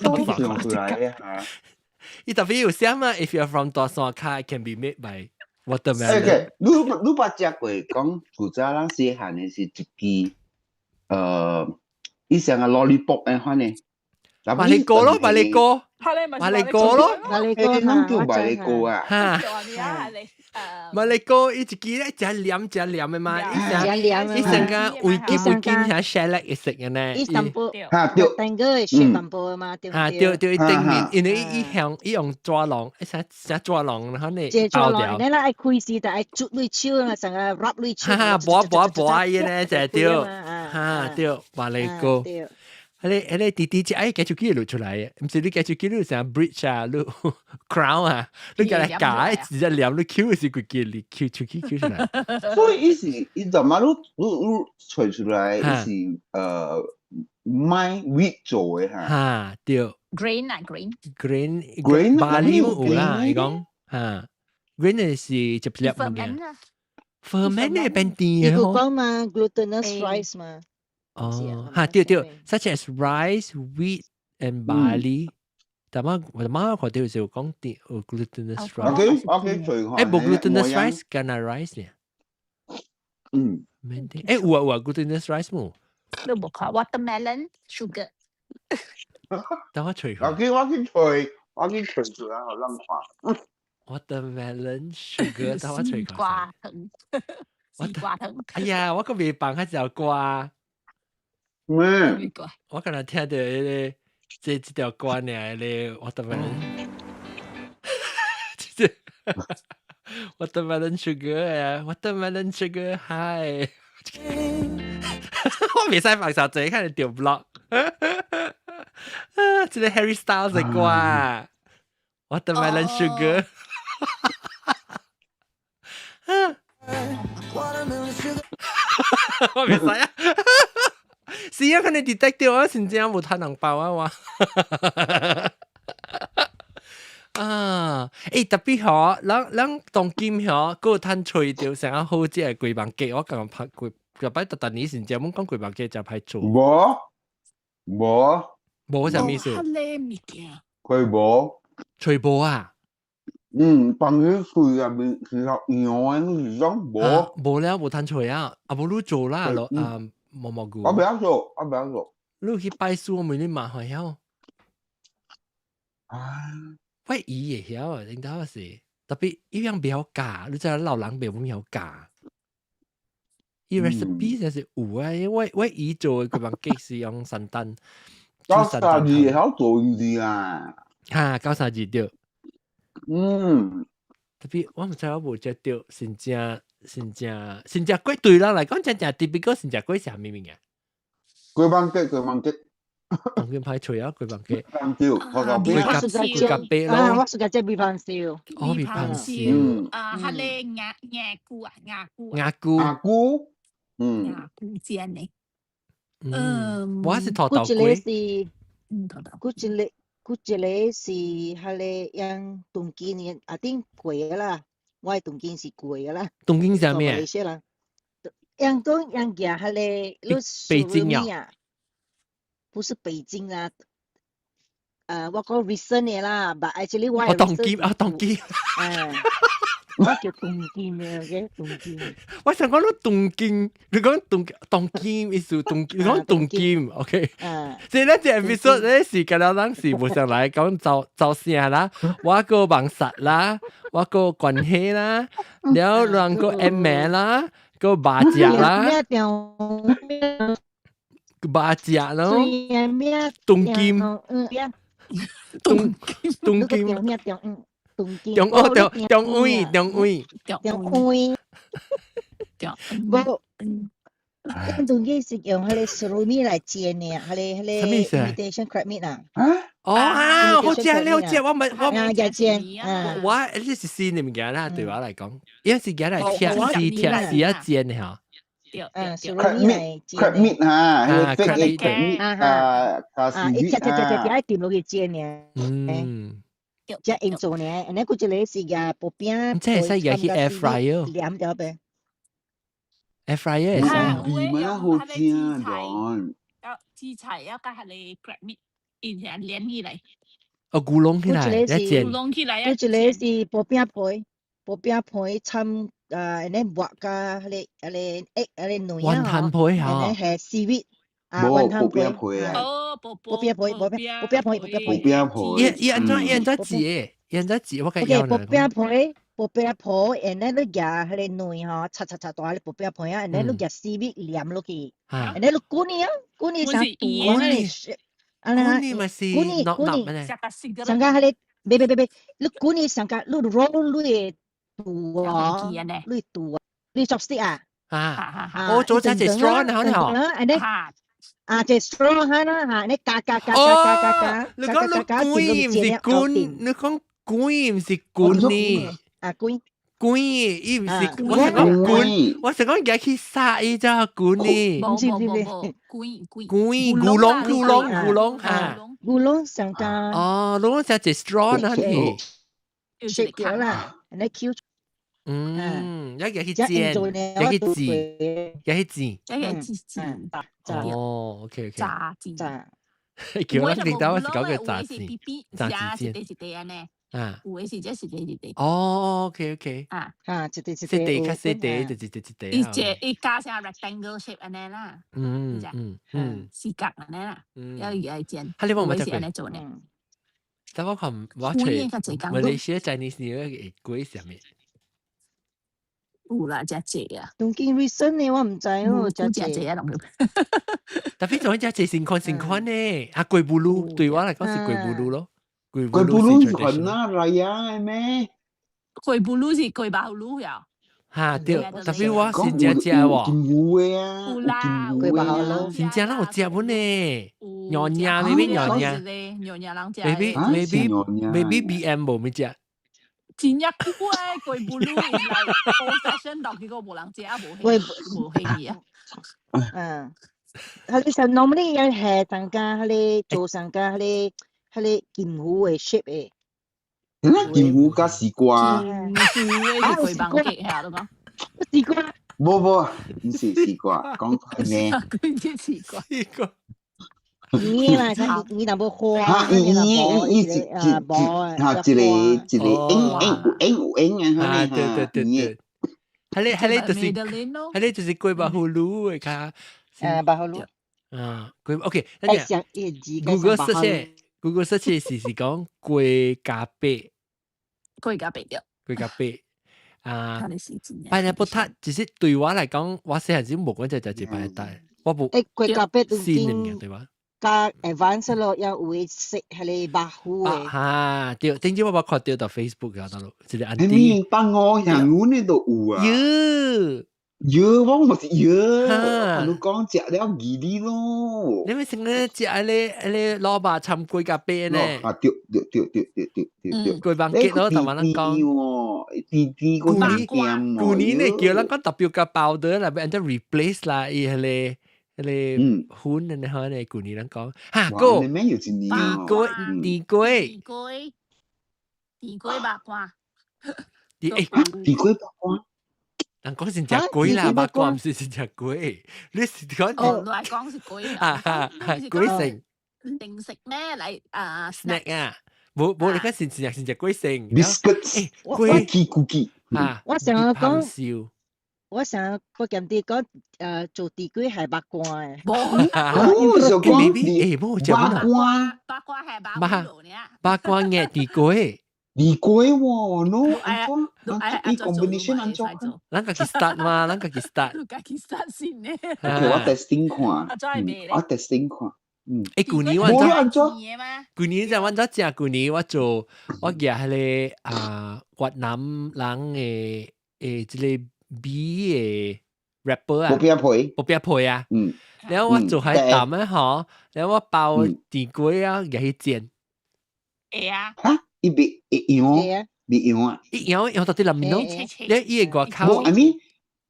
想出來啊！伊特別有寫嘛？If you're from 大山跤，can be made by watermelon。 OK，你你捌食過講古早咱細漢的是一支，伊像個 lollipop 的款的。麥力糕咯，麥力糕，麥力糕咯，麥力糕，咱叫麥力糕啊。哈，麥力糕伊一支咧，食黏食黏的嘛，伊成伊成個圍巾圍巾像 shellac 會食的呢。伊淡薄，哈對，蛋糕會食淡薄嘛，對哈對對，伊頂面，因為伊向伊用紙籠，伊啥啥紙籠，然後呢包掉。你啦愛開始就愛捽你手啊，成個 rub 你手。哈哈，磨磨磨伊呢，就對，哈對，麥力糕。彼个彼个弟弟只愛加手機錄出來的，毋是你加手機你啥 bridge 啊，你 crown 啊，你共來夾，直接黏你 Q 是規個你 Q 手機 Q 出來。所以伊是伊怎麼你你你揣出來，伊是麥 wheat 做的哈。哈對。Grain 啊，grain。 Grain Grain barley 有有啦，伊講嚇，grain 是一粒物件。ferment 嘅變甜你嘅嗬。講嘛，glutinous rice 嘛。哦，嚇對對，such as rice, wheat and barley。但係我媽看到就講啲 glutinous rice。 我記最誒，無 glutinous rice，干那 rice 呢？嗯。誒，有啊有啊，glutinous rice 冇。你無看 watermelon sugar。等我揣我去揣出來，予咱看。 Watermelon sugar，等我揣看。瓜糖。西瓜糖。哎呀，我閣未放彼條歌。咩？我剛才聽到彼個這條歌呢，彼個 watermelon。這 watermelon sugar 啊，watermelon sugar high。我袂使放手機，看著 block。啊，這個 Harry Styles 的歌，Watermelon Sugar。啊，我袂使啊，是啊，可能 detect 到我真正無趁紅包啊我。啊，欸，特別嗬，咱當今嗬，閣有趁揣著啥物好食的雞肉粿，我感覺拍過，舊擺特特年時陣，阮講雞肉粿誠歹做。無無無啥物意思？無彼個物件。佢無。揣無啊？嗯，放喺櫃入面，其實羊的是講無。無了，無趁揣啊！啊，無你做啦，咯啊，毛毛菇。我袂曉做，我袂曉做。你去拜師，我問你嘛會曉。啊！我姨會曉啊，應該是特別伊樣袂曉教，你知老人袂曉教。伊 recipe 就是有啊，因為我姨做的雞肉粿是用山丹。九三二會曉做毋是啊？哈，932對。特別我毋知我無食著，真正真正真正粿對咱來講，真正 typical 真正粿是啥物物件？雞肉粿，雞肉粿。當今歹揣啊，雞肉粿。香蕉，我雞夾雞夾白咯。我是食這米飯燒。哦，米飯燒。啊，彼个牙牙菇啊，牙菇。牙菇。牙菇。嗯。牙菇煎的。嗯，我是土豆粿。是，古一个古一個是彼个用當今的啊頂過啦，我的當今是過啦。當今啥物？用講用舉彼個，北京啊？不是北京啊，我講 recent 的啦，but actually 我我當今啊，當今。我叫當今的，OK，當今。我想講你東京，你講東當今意思東，你講東京，OK。這咱這 episode 咧是今日咱是無上來講走走聲啦，我個網殺啦，我個關係啦，了兩個 M 名啦，個馬甲啦，馬甲咯，東京，東東京。中哦，中中位，中位，中位，無，當今是用彼個 surimi 來煎的，彼個 imitation crab meat 啊。哦啊，好食了食，我咪我啊，煎，我呢是新的物件啦，對我來講，因為是夾來切絲切絲啊煎的嚇。嗯，surimi 來煎。 crab meat 哈， crab meat 啊，啊，一切切切切，愛掂落去煎的。只用做呢，安呢佢一個是舉薄餅，這會使舉去 air fryer，黏掉唄。 air fryer 會使。味嘛好食啊，要紫菜要佮彼個 crab meat，伊連連起來。哦，咕籠起來，一煎。咕籠起來。佢一個是薄餅皮，薄餅皮摻啊，按呢抹佮彼個彼個egg 彼個卵雲吞皮嚇，按呢係 seaweed。啊，雲吞皮啊。哦，薄薄餅皮，薄餅薄餅皮，薄餅皮。薄餅皮。伊伊按怎伊按怎煮？伊按怎煮？我共要薄餅皮，薄餅皮，按呢你舉彼個卵吼，擦擦擦大彼薄餅皮啊，按呢你舉 seaweed 黏落去，按呢你滾伊啊，滾伊啥大呢？滾伊嘛是，滾伊滾伊，上個彼個，別別別別，你滾伊上個，你 roll 你的肚啊，你肚啊，你 chopstick 啊，啊，我做這隻 straw 然後呢？按呢。啊，這 straw 哈啦嚇，你加加加加加加加，你講你滾唔是滾，你講滾唔是滾呢？啊，滾。滾，伊毋是我想講滾，我想講而家去殺伊只滾呢。無無無無，滾滾滾，牛龍牛龍牛龍嚇，牛龍上加。哦，牛龍食一 straw 那呢？食咗啦，你 Q。嗯，一個去煎，一個去煎，一個去煎，一個去煎。哦，OK OK。炸煎。炸。叫我聽到我是講個炸煎，炸煎。一塊一塊按呢。啊，有的是這是一塊一塊。哦，OK OK。啊啊，一塊一塊，細塊較細塊，就一塊一塊。伊這伊加成 rectangle shape 按呢啦。四角按呢啦。要伊愛煎。哈，你冇冇食過？按呢做呢？但我看我揣馬來西亞 Chinese New Year 會粿啥物？有啦，誠濟啊！當今 recent 呢，我毋知哦，誠濟啊，攏 Tapi 做隻濟新款新款呢？啊，粿布魯對我來講是粿布魯咯。粿布魯是款哪來呀？咩？粿布魯是粿包魯呀。嚇對，tapi 我是真食喎。金烏的啊，有啦，粿包魯。真正咱有食本呢，娘娘 maybe 娘娘，娘娘人食。 maybe maybe maybe BM 無咪食。真正久誒，粿布魯來 old fashion 到結果無人食啊，無興無興趣啊。嗯，佢哋就 normally 有係大家，佢哋做上家，佢哋劍虎嘅 shape 嘅。那金魚加絲瓜。金魚的是粿網結嚇，都講。絲瓜。無無，毋是絲瓜，講咩？佢隻絲瓜。絲瓜。圓啦，圓淡薄花。哈，圓圓圓一一哈，一個一個圓圓有圓有圓啊，啊，對對對對。係咧係咧，就是係咧就是粿包葫蘆的卡。誒，包葫蘆。啊，粿 OK，等陣。Google search，Google search 是講粿加白。粿加白對。粿加白。啊，pineapple tart 其實對我來講，我細漢時無講就食一擺蛋，我無。誒，粿加白都新的物件對吧？加 advance 咯，有有食彼個肉糊的。啊，對，頂次我捌看著佇 Facebook 啊，大佬，一個 auntie。放我香阮的都有啊。喲。喲，我嘛是喲，你講食了記你咯。你咪成日食彼個蘿蔔摻粿加白呢？啊，對對對對對對對對。粿網結咯，同埋人講。甜甜個舊年舊年呢叫人講特別加包的啦，欲按怎 replace 啦，伊彼個彼個粉的呢，呢舊年人講，哈個甜粿甜粿甜粿甜粿肉乾。誒，甜粿肉乾。人講是食粿啦，肉乾毋是是食粿，你是講哦，來講是粿啊哈，粿性零食咩嚟啊？snack 啊，無無你講是是食粿性，biscuits，粿 cookie 啊，我想講，我想我見啲講做甜粿係肉乾的。無，哦，就講誒無食肉乾，肉乾係肉肉乾嘅甜粿。甜粿喎，喏，按怎？伊 combination 按怎？咱家己 start 嘛，咱家己 start。家己 start 先呢。 OK，我 testing 看，我 testing 看。嗯。誒，舊年我按怎？舊年就阮怎食？舊年我做我舉彼個啊越南人的這個米的 wrapper 啊，薄餅皮，薄餅皮啊。然後我做彼淡的吼，然後我包甜粿啊，舉去煎。會啊。哈？伊袂會溶，袂溶啊？伊溶溶到佇內面咯，你伊會外口。無，I mean，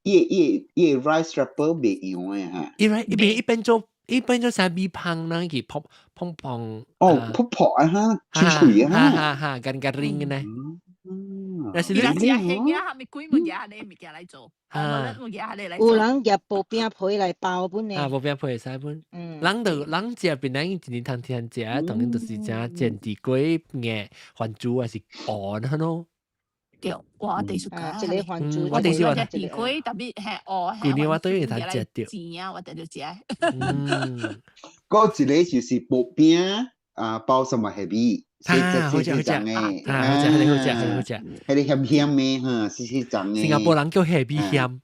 伊個 rice wrapper 袂溶的哈。伊伊袂伊變做伊變做啥米香呢？去泡碰碰。哦，泡泡啊哈，脆脆啊哈。哈哈，乾乾 ring 呢。但是你食興啊，係咪鬼物件呢物件來做？物件來有人夾薄餅皮來包本呢。啊，薄餅皮會使本。人就人食檳榔一年通天食，當然就是食煎甜粿嘅番薯還是芋咯。對，我地數啊，一個番薯，我地數甜粿特別係芋。舊年我都有通食著。錢啊，我哋就食。嗯。嗰一個就是薄餅啊，包什麼蝦米？啊，好食好食，啊，好食，好食，好食，彼個鹹鹹的哈，細細層的。新加坡人叫蝦米鹹，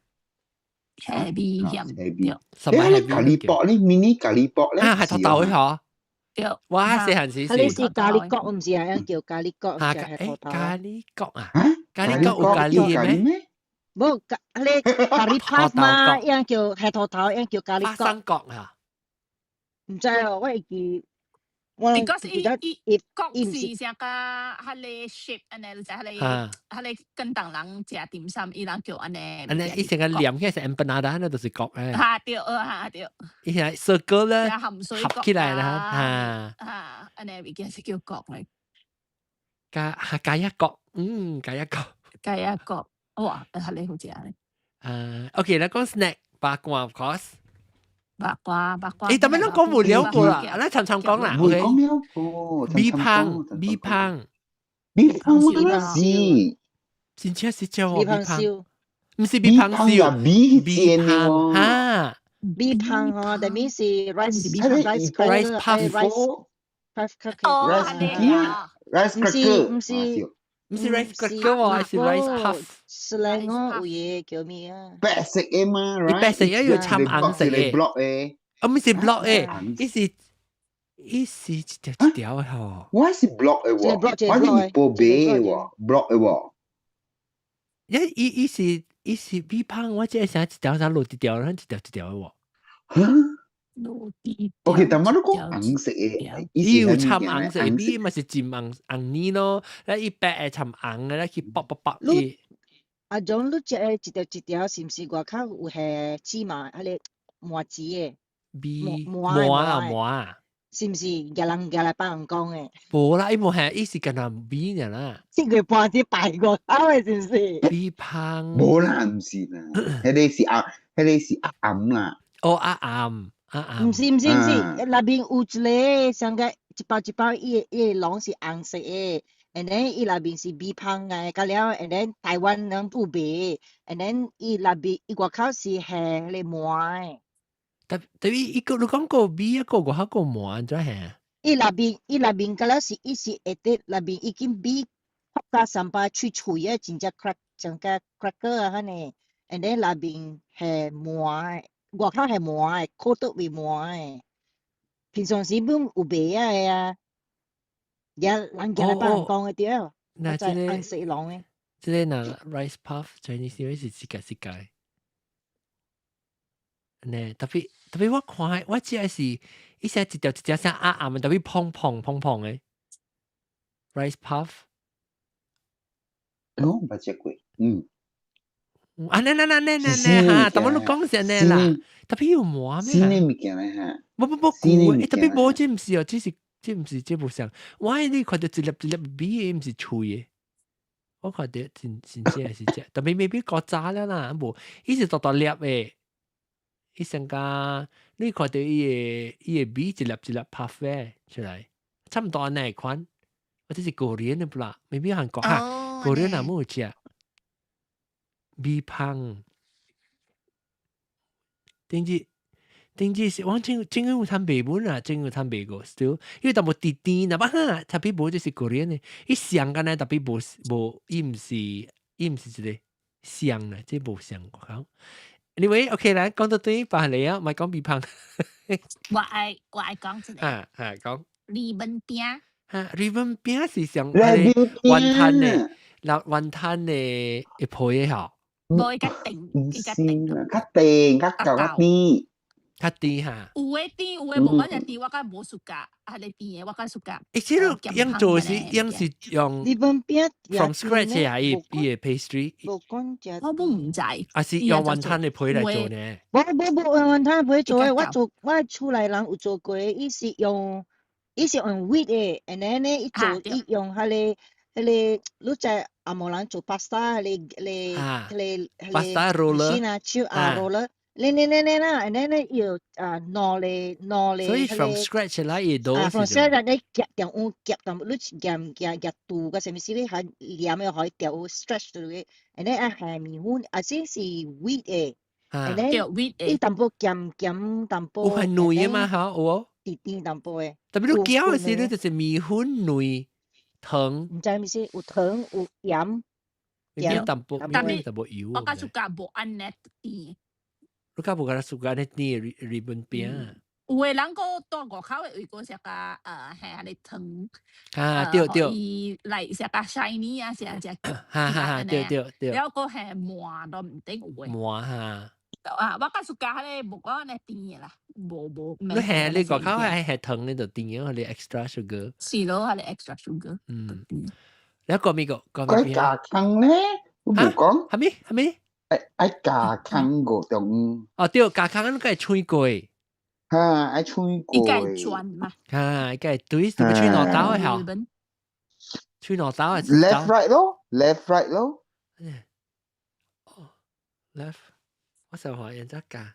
蝦米鹹，對。什麼蝦米？咖喱薄咧，mini 咖喱薄咧。啊，係土豆的嗬。對。我細漢時是。彼是咖喱角，毋是啊，叫咖喱角。啊，咖喱角啊？咖喱角有咖喱咩？無咖，彼咖喱 puff 嘛，樣叫係土豆，樣叫咖喱角。花生角啊？毋知哦，我會記。我 Because 記得伊伊角伊毋是是啥個彼个 shape 按呢，就彼个彼个跟當人食點心，伊人叫按呢。按呢伊成個黏起來是 empanada，那就是角誒。哈對，哈對。伊係 circle 咧，鹹水合起來啦，哈。哈，按呢物件是叫角嚟。加加一角，加一角。加一角，哇，係你好食咧。OK，咱講 snack 肉乾，of course。肉乾肉乾。誒，但係咱講無了過啦，咱常常講啦，OK。講了過。米香，米香，米香是，真正是叫米香，毋是米香燒，米米香哈。米香哦，that means 是 rice rice rice puff rice puff cookie。哦， rice 毋是毋是。毋是 rice cracker 喎，是 rice puff。是來我有嘢叫咩啊？白色嘅嘛，白色一要摻紅色嘅。 block 嘅。啊，毋是 block 嘅，伊是伊是一條一條嘅吼。我是 block 嘅喎，我是薄白嘅喎，block 嘅喎。一伊伊是伊是米香，我只係想一條啥落一條，一條一條嘅喎。嚇？落啲。 OK，但我都講紅色嘅，伊有摻紅色，米嘛是浸紅紅泥咯，咧伊白會摻紅嘅，咧去剝剝剝伊。阿種你食的一條一條，是毋是外口有下芝麻，彼个麻糍的？米麻啊麻啊，是毋是夾人夾來幫人講的？無啦，伊無係，伊是干焦米爾啦。這個盤子擺外口的，是毋是？米香。無啦，毋是啦，彼个是鴨，彼个是鴨頷啦。哦，鴨頷，鴨頷。毋是毋是毋是，內面有一個像個一包一包，伊个籠是紅色的。and then 伊內面是米香的，甲了，and then 台灣人有賣，and then 伊內面伊外口是下彼个麻的。但但伊伊個你講過米一個外口個麻，怎係？伊內面甲了是伊是會得內面已經米發甲三擺脆脆的，真正 crack 像個 cracker 啊按呢，and then 內面係麻的，外口係麻的，coat 為麻的。平常時本有賣啊的啊。也人家來幫人講的對，那這個紅色籠的。這個那 rice puff Chinese New Year 是世界世界。呢，特別特別我看我只係是伊寫一條一條像鴨頷，特別蓬蓬蓬蓬的 rice puff。哦，捌食過，嗯。啊，那那那那那那哈，但我你講是按呢啦，特別有麻咩？新的物件咧哈。無無無舊的，特別無這毋是哦，這是這毋是這無像，我你看到一粒一粒米的，毋是脆的。我看到真真正是這，特別未必過早了啦，無，伊是大大粒的，伊上加你看到伊個米一粒一粒 puff 的出來，差毋多按呢款，或者是 Korean 的不啦，未必韓國哈，Korean 也無食米香，頂住。頂住是我正正有通賣本啊，正有通賣過，still，因為淡薄甜甜，若捌哈，特別無就是 Korean 的，伊上敢若特別無無，伊毋是一個像啦，這無像好。Anyway，OK 來講到對白嚟啊，莫講米香。我愛講一個。哈哈講。 ribbon 餅。哈，ribbon 餅是上雲吞的，老雲吞的一皮的吼。無伊較甜，伊較甜，較甜，較厚較甜。較甜哈。有的甜，有的無我只甜，我較無 suka，彼个甜的我較 suka。欸，這個用做是用是用 ribbon 餅 from scratch 啊，伊伊个 pastry。無講食。我毋知。啊是用雲吞的皮來做呢？無無無用雲吞皮做的，我做我厝內人有做過，伊是用 wheat 的，and then 呢，伊做伊用彼個，你知紅毛人做 pasta 彼個 pasta roller 啊，手啊 roller。你你你你啦，and then 咧要啊攞嚟攞嚟，所以 from scratch 來伊都啊，from scratch 你夾掉有夾淡你夾夾夾肚個啥物事你還黏的可以掉 stretch 到嘅，and then 啊下麵粉啊這是 wheat 的，and then 伊伊淡薄鹹鹹淡薄，有係軟的嘛？嚇，有無？甜甜淡薄的。特別你攪的時，你就是麵粉軟糖。毋知物事，有糖有鹽。鹽淡薄，淡薄油。我較 suka 無按呢甜。你較無較 suka 按呢甜的 ribbon 餅。有的人閣蹛外口的位閣食較下彼个糖。啊，對對。伊來食較 shiny 啊，食食。哈哈哈，對對對。了閣下麻都毋頂有的。麻哈。啊，我較 suka 彼個無講按呢甜的啦，無無。你係你外口係係糖你就甜嘅，你 extra sugar。是咯，彼個 extra sugar。嗯。你講邊個？講該加糠咧，我無講。係咪？係咪？愛愛加糠個種。哦，對，加糠你該吹過。哈，愛吹過。伊該轉嘛。啊，該對，特別吹兩刀的吼。吹兩刀的。 Left right 咯，left right 咯。哦，left，我想話人家加。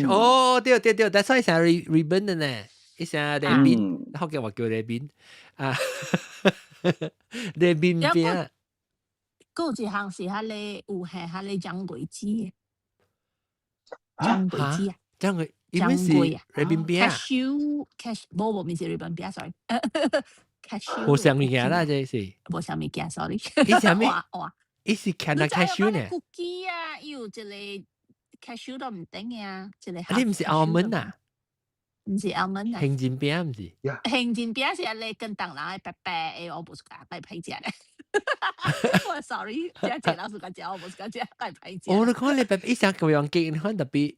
哦，對對對，但係成 ribbon 的呢，伊成 ribbon，福建話叫 ribbon 啊，ribbon 餅。閣有一項是彼個有係彼個漿果子，漿果子啊，漿果，伊本是 ribbon 餅。 Cashew cashew，無無，毋是 ribbon 餅，sorry。cashew。無啥物件啦，這是。無啥物件，sorry。伊啥物？伊是看到 cashew 呢？ cookie 啊，伊有一個 cashew 都毋頂嘅啊，一個。你毋是 almond 啊？毋是 almond 啊。杏仁餅毋是？杏仁餅是按呢跟當人的白白的，我無 suka，該歹食咧。我 sorry，這這老師甲食，我無 suka 食，該歹食。哦，你看你白伊啥個樣結，你看特別，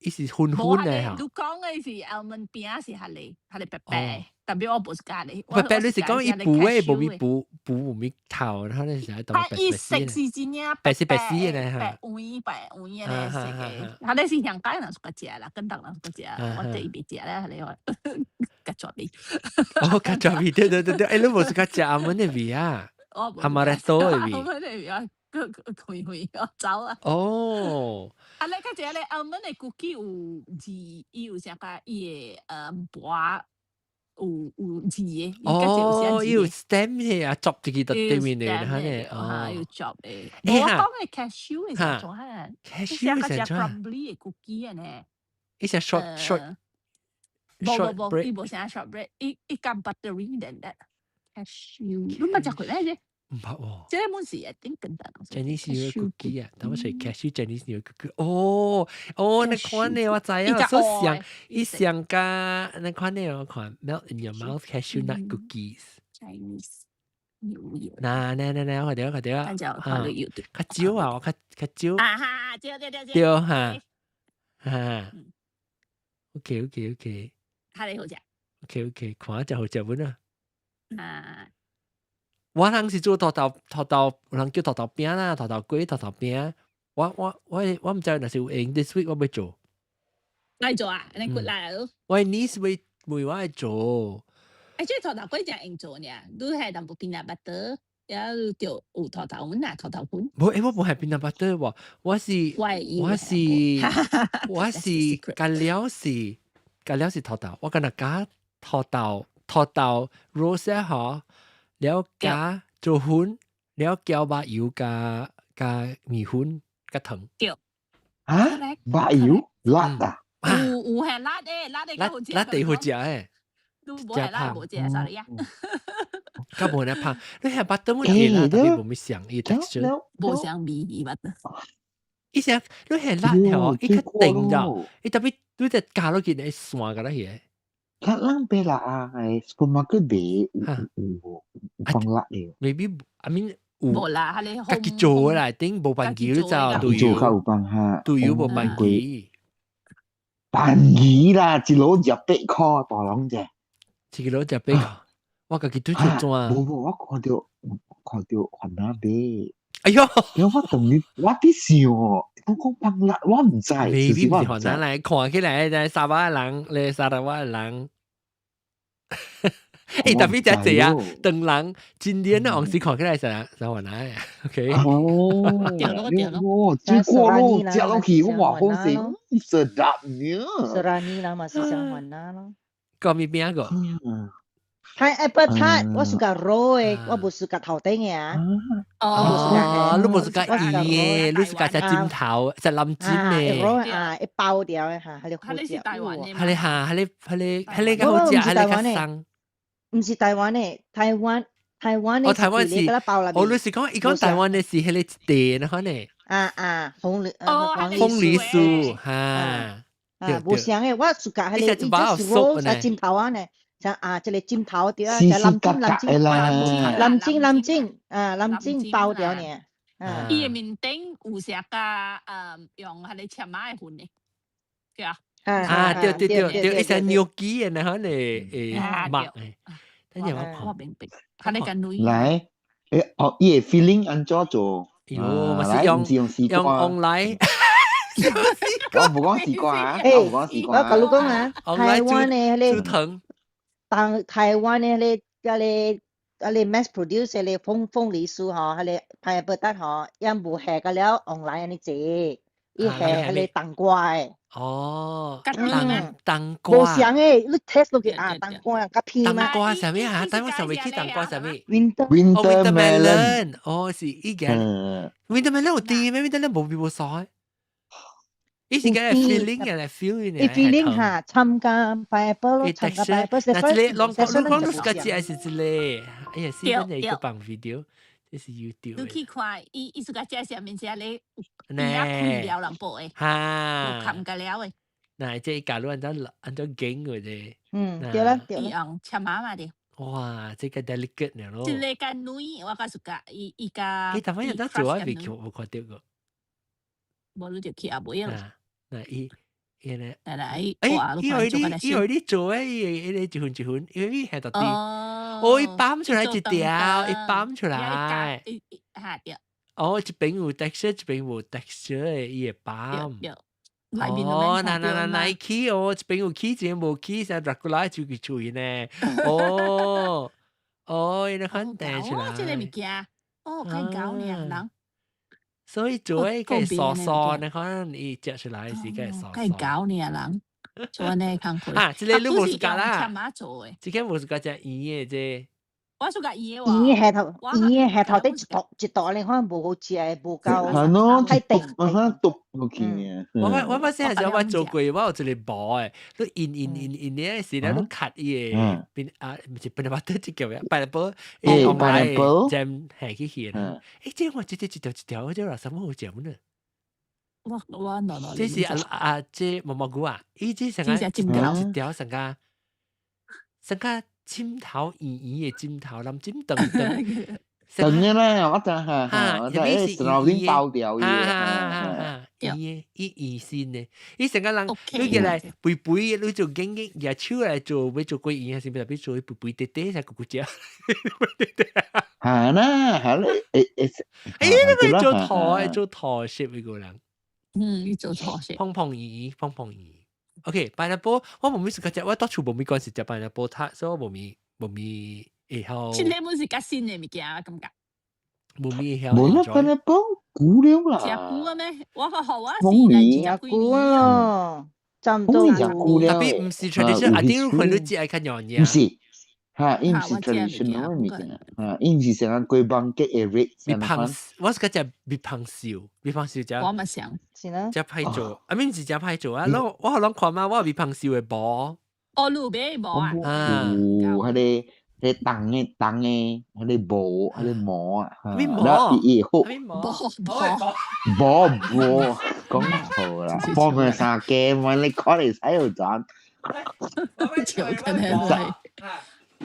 伊是粉粉的哈。你講的是 almond 餅是彼個，彼個白白，特別我無 suka 咧。白白你是講伊補的，無咪補補無咪頭，然後你是喺度白它伊色是真正白色白色的咧哈。白黃白黃的咧色的，彼個是香港人 suka 食啦，廣東人 suka 食，我第一袂食咧，彼個我較絕味。哦，較絕味，對對對對，欸，你無 suka 食 almond 的味啊？Amaretto 的味。 almond 的味啊，閣閣開開我走啊。哦。啊，你較濟咧 almond 的 cookie 有字，伊有啥個伊的薄有有字的。哦，伊有 stamp 的啊，作一個對面的，哈咧，哦，有作的。我講的 cashew 是做啥？cashew 是做 crumbly 的 cookie 呢？伊是 short short。無無無，伊無啥 shortbread，伊伊較 buttery than that cashew。你捌食過咩啫？毋捌喎。這個本是一定簡單。 Chinese New Year cookie 啊，等我說 cashew Chinese New Year cookie。哦哦，那款呢我知啊，所上伊上加那款呢我看 melt in your mouth cashew nut cookies。 Chinese New Year。嗱嗱嗱嗱，我看到看到。看到YouTube。較少啊，我較較少。啊哈，對對對對。對哈，哈。OK OK OK。較哩好食。 OK OK，看就好食本啊。啊。我人是做塗豆塗豆，有人叫塗豆餅啦，塗豆粿、塗豆餅。我我我我毋知若是有閒 this week 我欲做。來做啊？你過來咯。我 niece 會問我愛做。欸，這塗豆粿誠用做呢，你係淡薄 peanut butter，然後就有塗豆粉啊，塗豆粉。無，欸，我無係 peanut butter 喎，我是我是我是加料是加料是塗豆，我敢若加塗豆塗豆 roast 嗬。了加做粉，了攪肉油加加麵粉加糖。對。啊？肉油辣啊？有有係辣的，辣的較好食。辣的好食誒。都無係辣無食，sorry 啊。較無那芳，你係 butter 問題啦，特別無咩相伊 texture。無相味伊 butter。伊啥你係辣吼，伊較定咗，伊特別你只加落去會散個啦去。咱咱買辣啊，係 supermarket 買有有有放辣的。 Maybe I mean 有。無啦，彼個家己做啦，頂無辦機你知道，隊友較有放哈，隊友無辦機。辦機啦，一籮8塊大籠啫。一個籮8塊，我家己對做怎啊？無無，我看著看著番仔買。哎喲！我當你我佇想哦，我講放辣，我毋知。 Maybe 毋是番仔來，看起來在沙巴的人，咧沙拉瓦的人。欸，特別真濟啊，當人今年的往時看起來是啥番仔？OK。哦，對咯對咯，煮過咯，食落去我話好食，sedap 呢。 Serani 啦嘛是像番仔咯。講咪邊個？係 apple tart，我 suka 老的，我無 suka 頭頂的啊。哦，你無 suka 伊的，你 suka 食枕頭，食藍枕的。老啊，一包掉的嚇，彼個好食。彼個嚇，彼個彼個彼個較好食，彼個較鬆。毋是台灣的，台灣台灣的哦，台灣是，哦，你是講伊講台灣的是彼個一塊那款的。啊啊，鳳梨，鳳梨酥，哈。啊，無相的，我 suka 彼個，伊這是老啊枕頭啊呢。像啊，這個枕頭對啊，就藍枕藍枕藍枕藍枕啊，藍枕包掉呢。伊的面頂有時加用彼個赤馬的粉的，對啊。啊，對對對對，伊是 gnocchi 的，然後咧會肉的。等陣我看。我明白，彼個跟女。來，哦，伊個 filling 按怎做？喲，嘛是用用 online。我無講西瓜啊，我無講西瓜。我共你講啊，台灣的彼個糖，當台灣的彼個彼個彼個 mass produce 彼個鳳梨酥吼，彼個 pineapple tart 吼，也無下個了 online 按呢做，伊下彼個冬瓜的。哦，冬瓜。無相的，你 taste 落去啊，冬瓜較偏冬瓜啥物啊？等我想袂起冬瓜啥物。 Winter melon，哦，是伊個。Winter melon 有甜咩？Winter melon 無味無酸。伊是個 feeling 嘅，feel 嘅。伊 feeling 哈，參加 pineapple 咯，參加 pineapple。那這個攏講，你講你自家食是這個，哎呀，是本來個放 video，這是 YouTube。你去看，伊自家食啥物食咧，邊仔開了人報的，哈，有含個了的。那這假如按怎按怎經嘅啫。嗯，對啦對啦。伊用赤馬嘛對。哇，這個 delicate 呢咯。這個跟女我較自家伊伊加。欸，但係人家做啊，未見無看到過。無你就去阿妹啊。那伊伊咧，來來，欸，伊為你做誒，伊伊一份一份，因為你係到底，哦，伊綁出來一條，伊綁出來，嚇對。哦，一邊有 texture，一邊無 texture 的，伊會綁。哦，那那那那起哦，一邊有起，一邊無起，成落過來就去注意呢。哦，哦，伊咧款帶出來。哦，這個物件，哦，較搞呢人。所以做誒個酥酥，你可能伊食出來是個酥酥。較搞呢人，做按呢工課。啊，這個你無自家啦。這個無自家食圓的這。我自家圓的圓的下頭，圓的下頭底一坨一坨，你看無好食的，無夠太甜。我看篤落去呢。我細漢時我做過，我有一個模的，你印印印印的時咧，你 cut 伊的邊啊，毋是邊個巴這叫咩？pineapple，欸，pineapple，針下去去的。欸，這我這這一條一條，這啥物好食呢？我喏喏。這是啊啊，這毛毛菇啊，伊這成個一條一條成個成個。枕頭圓圓的枕頭，淋枕長長。長的咧，我知嚇嚇，我知誒，包掉伊。哈哈哈！圓的，伊圓身的，伊成個人，你起來肥肥的，你就硬硬舉手來做，欲做過圓還是欲做肥肥滴滴才咕咕食。嚇啦嚇咧，會會。欸，你欲做桃，做桃 shape 一個人。嗯，伊做桃 shape。胖胖圓圓，胖胖圓圓。OK，pineapple，我無物是個食，我到厝無物關係食 pineapple 塔，所以我無物會曉。這個毋是較新的物件，我感覺。無物會曉。無啦，pineapple 舊了啦。食久啊咩？我學我是食久啊，差毋多。食久了。 Tapi 毋是 tradition，啊，頂看你食愛較軟毋是，嚇，伊毋是 traditional 的物件，嚇，伊毋是成個雞飯結的 red。蜜香，我是較食蜜香燒，蜜香燒食。我嘛想。是啦。食歹做，啊，免是食歹做啊，攏我予攏看嘛，我有蜜香燒的無。哦，你有買無啊？啊，有彼個彼重的重的，彼個毛，彼個毛啊，咩毛？伊好。毛無無講錯啦，放佢三雞，問你看你使有賺。笑緊係。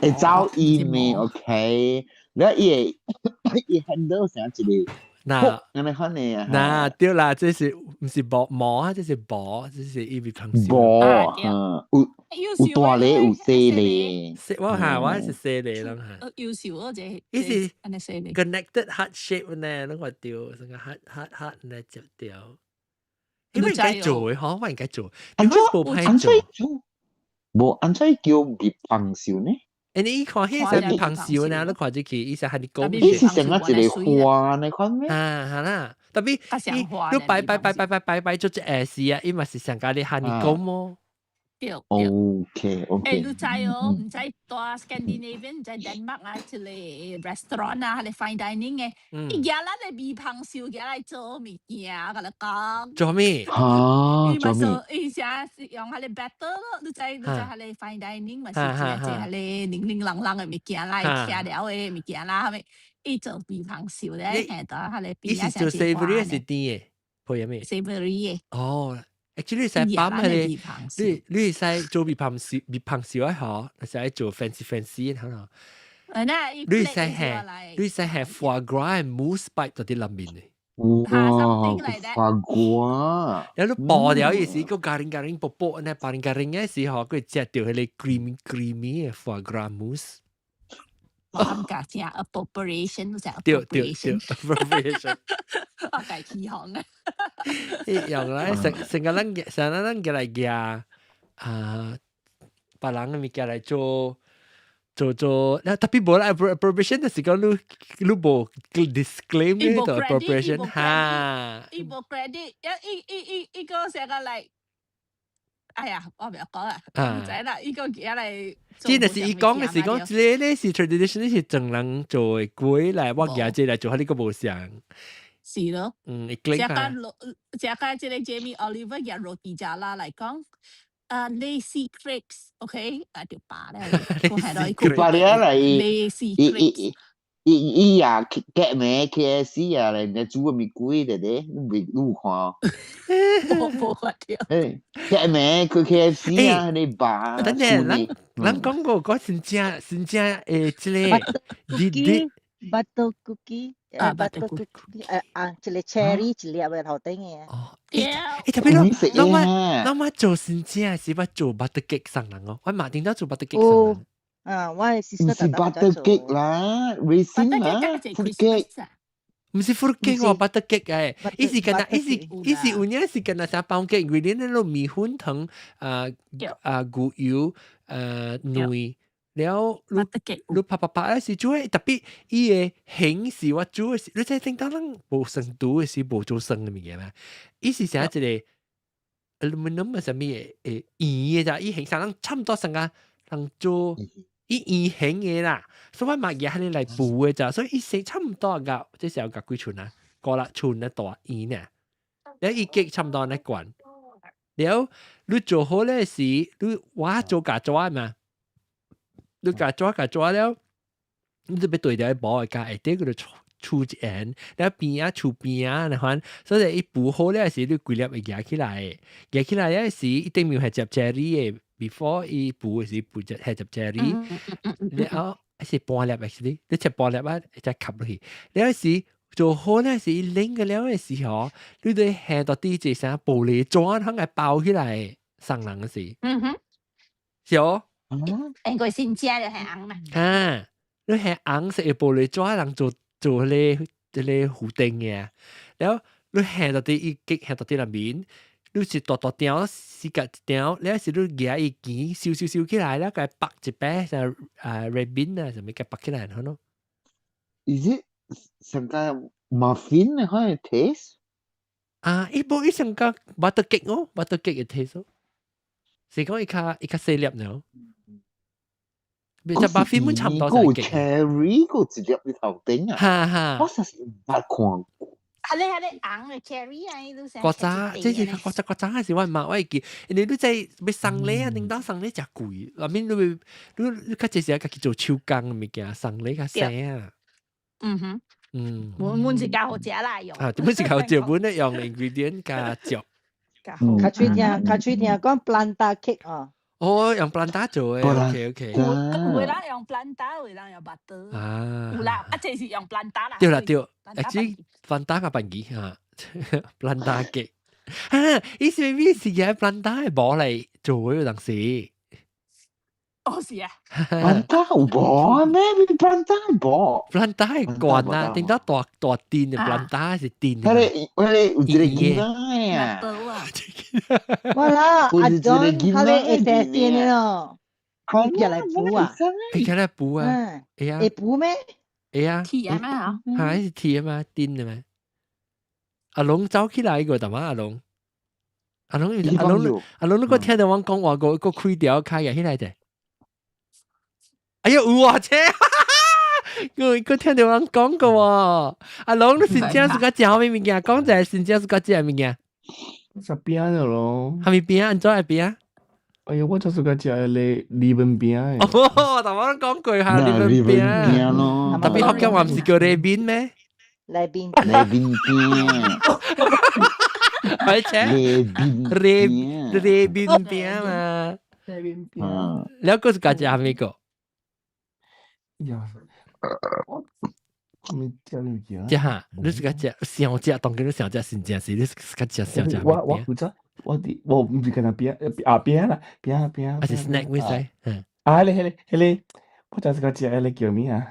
會走伊面 OK，你伊會伊 handle 成一個。嗱，按呢款的啊。嗱，對啦，這是毋是毛毛啊？這是毛，這是伊蜜香燒。毛，嗯，有有大个有細个。細我嚇，我是細个攏嚇。優秀嗰隻。伊是 connected heart shape 呢，攏看到，成個 heart heart heart 呢接掉。你應該做的嗬，我應該做。按怎按怎做？無按怎叫蜜香燒呢？欸，你看彼個蜜香燒呢？你看這去，伊是係你講。伊是成個一個花那款咩？啊，係啦，特別你擺擺擺擺擺擺擺做隻 S 啊，伊嘛是上加你 honeycomb 麼？對。 OK。欸，你知哦？毋知蹛 Scandinavian，毋知 Denmark 啊，這個 restaurant 啊，彼個 fine dining 的，伊舉咱的蜜香燒舉來做物件，共你講。做咩？嚇？做咩？伊寫是用彼個 batter 咯，你知彼個 fine dining 嘛是一個彼個零零啷啷的物件來徛了的物件啦，後尾伊做蜜香燒咧，下到彼個伊是做 savory 還是甜的？配啥物？savory 的。哦。Actually 使放彼個，你使做蜜香燒蜜香燒的嗬，使做 fancy fancy 的嗬。你使下你使下 foie gras mousse 擺到佇內面的。哇，foie gras。有你薄掉意思，個 garing garing 薄薄呢，garing garing 嘅時候，佢食到彼个 creamy creamy 嘅 foie gras mousse。我感覺正 appropriation 都係對對對 appropriation，，appropriation。我計起行嘅。用來成成個咱成個咱嘅來夾啊，別人嘅物件來做做做，那特別無啦 appropriation 就是講你你無 disclaim 呢個 appropriation 哈。伊無 credit，一一一一個成個嚟，哎呀，我唔要講啦，唔知啦，伊個而來。這就是伊講嘅是講，這个咧是 tradition 是正人做的粿來，我舉這來做，彼個無相。是咯。嗯，伊 claim 這個這個這個 Jamie Oliver 嘅 roti jala 來講，lazy crepes，OK，啊就罷咧，佢罷了啦，伊 lazy 伊伊伊伊也夾咩 KFC 啊，嚟你煮個咪貴的咧，你未你有看？無無看著。誒，夾咩佢 KFC 啊，你爸。等陣，咱咱講過講真正真正誒，這个啲啲 butter cookie。啊，butter cookie，誒啊，一个 cherry 一粒嘅頭頂嘅。哦，誒特別咯，咱我咱我做真正是捌做 butter cake 送人哦，我嘛頂到做 butter cake 送人。啊，我係唔是 butter cake 啦，raisin 啦，fruit cake。唔是 fruit cake 喎，butter cake 誒，伊是敢若，伊是伊是有影是敢若啥 pound cake，因為恁那個麵粉糖啊啊牛油奶。了，你你拍拍拍是煮的，特別伊的形是我煮的是，你知頂當咱無生煮的是無做生的物件嘛？伊是啥一个 aluminum 啥物的會圓的咋？伊形啥人差毋多成個人做伊圓形的啦，所以我嘛舉彼个來補的咋，所以伊成差毋多個，這時候夾幾寸啊？5、6寸啊大圓呢，了伊結差毋多按呢懸，了你做好咧時，你我做夾紙嘛？你夾紙夾紙了，你就欲對著薄的加下底嗰度出一緣，了邊仔厝邊仔那款，所以伊補好了時，你規粒會夾起來，夾起來了時，伊頂面係接 cherry 的，before 伊補的時補只係接 cherry，了後是半粒 actually，你切半粒啊，再吸落去，了時做好了時，伊冷個了的時候，你得下到底一啥玻璃紙，通來包起來送人的時，是哦。應該先食就係紅嘛。啊，你係紅色的玻璃紙人做做彼个這个弧頂嘅，然後你下到底伊結下到底內面，你是大大條四角一條，你是你舉伊鉗收收收起來，了共縛一擺，像啊 ribbon 啊，啥物共縛起來，好咯。 Is it 上個 muffin 的款 taste？啊，伊無伊上個 butter cake 哦，butter cake 的 taste 哦，是講伊較伊較細粒呢。只 muffin 滿差唔多。個 cherry 個一粒佇頭頂啊！哈哈，我實是毋捌看過。啊你係你紅的 cherry 啊，伊都古早，這是古早古早的時我嘛我會記，因為你知欲送禮啊，頂當送禮誠貴，內面你你你較濟時家己做手工的物件，送禮較省啊。滿滿是較好食啦，用。啊，本是較好食，本咧用 ingredient 較少。較喙聽，較喙聽講 planta cake 哦。哦，用 planta 做的，OK OK。有有人用 planta，有人用 butter。啊。有啦，啊，這是用 planta 啦。對啦對，啊，這 planta 較便宜哈，planta cake。啊，伊是咪是用 planta 的無來做的有當時？哦，是啊。 planta 有無咩？planta 無。 planta 會懸啊，頂到大大鈿的 planta 是鈿。彼个彼个有一个囡仔啊。我啦，阿 John，佢咧會寫線的咯，佢入來補啊，會起來補啊，會啊，會補咩？會啊，鐵啊嘛，嚇，是鐵啊嘛，鈿的嘛。阿龍走起來個，淡仔阿龍，阿龍阿龍阿龍，你閣聽著阮講話個個開條開個起來者。哎呀，有啊，車！我閣聽著阮講過喎。阿龍，你真正是個食啥物物件？講一下真正是個食物件。食餅了咯。啥物餅？按怎的餅？哎呀，我就是個食彼个米粉餅的。哦，頭先講過下米粉餅咯。特別福建話毋是叫內面咩？內面。內面餅。而且內面內內面餅嘛。內面餅。了閣是家食啥物個？呀，我咩食物件？食哈，你是較食想食，當今你想食，真正是你是較食想食。我負責，我佇我毋是干焦餅啊餅啦，餅餅。還是 snack 會使？嗯。啊，彼個彼個彼個，我就是較食彼個叫咩啊？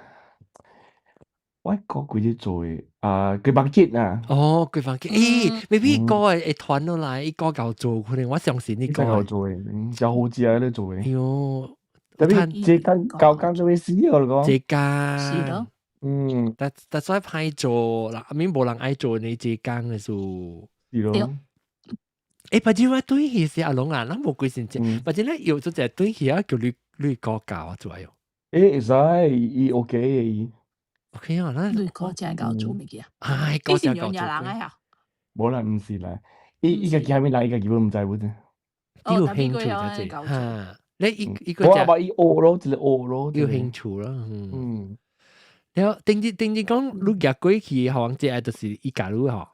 我哥規日做的啊，雞肉結啊。哦，雞肉結，咦，maybe 哥會傳落來，伊哥𠢕做，可能我相信你哥。𠢕做的，真好食咧做的。哎喲，特別這間高工就會死我講。這間。是咯。但但所以歹做啦，阿面無人愛做呢這工的數。是咯。欸，不過我對起是阿龍啊，咱無規先食，或者咧有做隻對起啊，叫你你哥教我做喲。欸，會使，伊 OK 的伊。 OK 啊，咱你哥真𠢕做物件。唉，伊是娘惹人的嚇。無啦，毋是啦，伊伊家己啥物人，伊家己本毋知本。有興趣就這，哈，你伊伊個我阿爸伊學咯，一個學咯。有興趣咯，嗯。然後頂日頂日講，你夾過去學王姐，就是伊教你吼。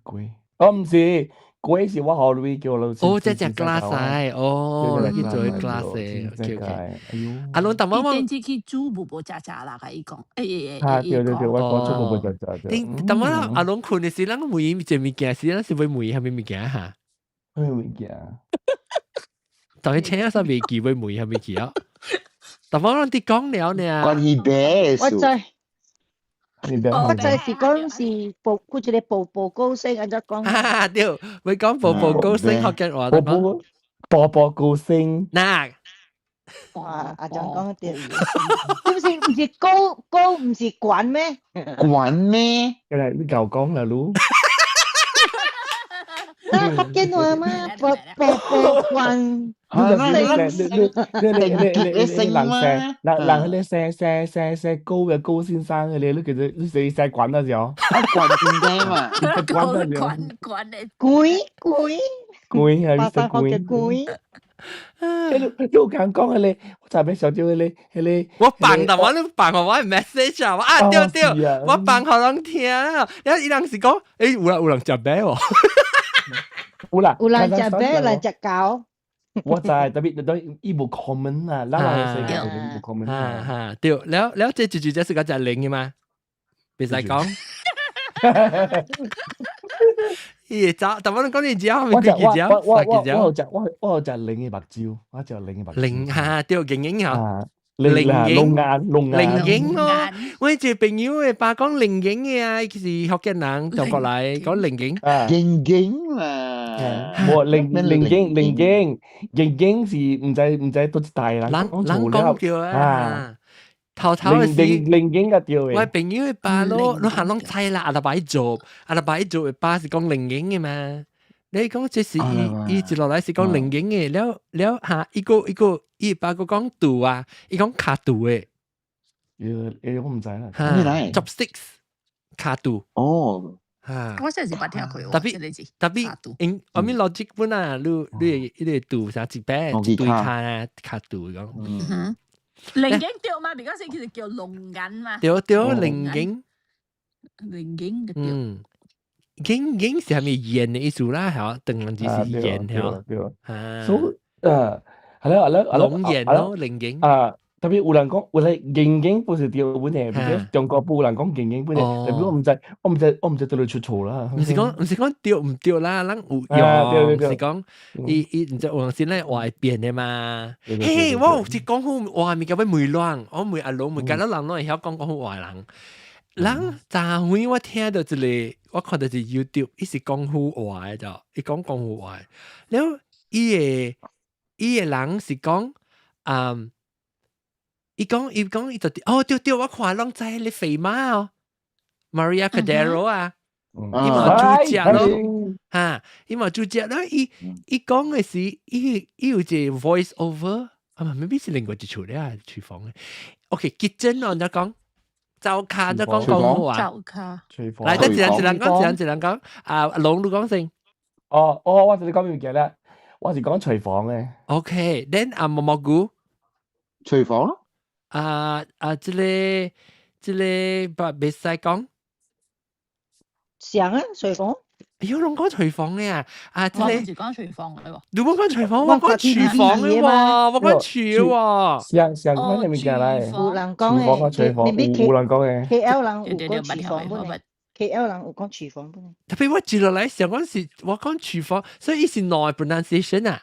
粿？哦，毋是，粿是我學你叫老師。哦，這隻 class 哦，你去做 class，OK OK。哎喲，阿龍，但我伊頂次去煮無無食食啦，共伊講，欸欸欸，對對對，我講煮無無食食。頂，但我阿龍困的時，咱問伊一個物件時，咱是會問伊啥物物件哈？啥物物件？但係請啥未記，會問伊啥物件啊？但我攏佇講了呢。關於咩？我知。我知是講是步，佢一個步步高升，按怎講？啊對，會講步步高升福建話，步步步步高升。嗱，哇，阿張講對，是不是毋是高高毋是懸咩？懸咩？你𠢕講啦，嚕。啊，福建話嘛，步步步懸。你你你你你你你人生人人彼個生生生生高嘅高先生嗰個，你叫做你死生滾得咗？啊，滾點解嘛？滾得咗？滾滾的。滾滾。滾係食滾。滾。你你有講講彼個，我就欲想著彼個彼個。我放但我你放予我 message 啊，我啊對對，我放予人聽啦。然後伊人是講，欸有人有人食餅喎。有啦，有人食餅，有人食狗。我知，特別都伊無 comment 啊，咱人世界無 comment 啊哈，對，了了，這就就這是個食零嘅嘛，袂使講。伊會走，但我講你食，我幾隻？我我我有食，我我有食零嘅目睭，我食零嘅目睭。零哈對，硬硬嚇。零龍眼龍眼。零影咯，我一個朋友嘅爸講零影嘅啊，伊是福建人，中國來講零影。零影啦，無零零影零影零影是毋知毋知佗一代人。人人講對啊。頭頭嘅時，零零影個對嘅。我朋友嘅爸咯，攏行攏知啦，阿拉伯做，阿拉伯做嘅爸是講零影嘅嘛。你講這是伊伊一落來是講零影嘅，了了嚇一個一個伊爸閣講度啊，伊講跤肚嘅。欸，我毋知啦。嚇，chopsticks 跤肚。哦。嚇。我真是捌聽過。特別特別，因我面邏輯本啊，你你你個肚啥一擺一對跤啊，跤肚講。嗯。靈影對嘛？比較是其實叫龍眼嘛。對對，靈影。靈影嘅對。嗯。影影是係咪鹽的意思啦？係當然就是鹽係。對。啊。所以，係啦係啦係啦。龍眼咯，靈影。啊，特別有人講，有咧靈影不是對本的，比如中國有人講靈影本的，特別我毋知，我毋知，我毋知佗落出錯啦。毋是講，毋是講對毋對啦，咱有用，是講伊伊毋知有陣時咧話會變的嘛。嘿，我有一講好話物件欲問人，我問阿龍問，敢若人攏會曉講講好話人。人昨昏我聽到一個，我看到一個 YouTube，伊是講好話的就，伊講講好話。了，伊個伊個人是講，嗯，伊講伊講伊就哦對對，我看攏知彼個肥媽哦，Maria Cordero 啊，伊嘛煮食咯，哈，伊嘛煮食咯，伊伊講的是伊伊有一個 voice over，啊嘛，maybe 是另外一厝咧，廚房的。OK，kitchen 哦，你講。灶跤就講講好話，灶跤。來，得一人一人講，一人一人講。啊，龍你講先。哦，哦，我同你講物件啦，我是講廚房嘅。 OK，then 啊毛毛菇。廚房咯。啊啊，這個這個不袂使講。想啊，廚房。哎喲，攏講廚房嘅啊！啊，這個我唔是講廚房嘅喎。你冇講廚房，我講廚房嘅喎，我講廚喎。上上關係物件來，有人講廚房個廚房，有人講嘅。 KL 人有講廚房本，KL 人有講廚房本。特別我接落來想講是，我講廚房，所以伊是兩個 pronunciation 啊。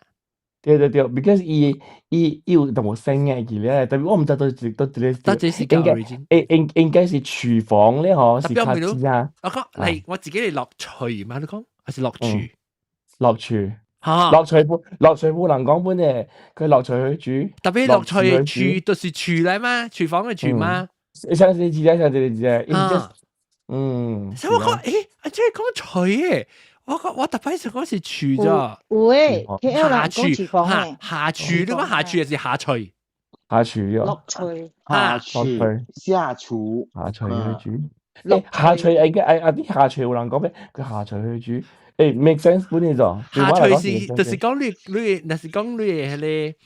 對對對，because 伊伊伊有淡薄聲嘅記咧，特別我毋知佗一佗一個，到這是應該應該是廚房咧嗬，是較知啊。我講嚟我自己嚟落廚嘛，你講還是落廚？落廚，嚇，落廚本落廚冇人講本嘅，佢落廚去煮。特別落廚廚就是廚嚟嘛，廚房嘅廚嘛。像這個字啊，像這個字啊，嗯。所以我講，誒，啊，這講廚嘅。我講我特別想講是廚咋，有誒，KL 人講廚房嘅，下廚，你講下廚還是下廚？下廚啊，落廚，下廚，下廚，下廚去煮。誒，下廚應該誒啊啲下廚有人講咩？佢下廚去煮，誒 make sense 本嚟就。下廚是就是講你你，若是講你嘅彼個。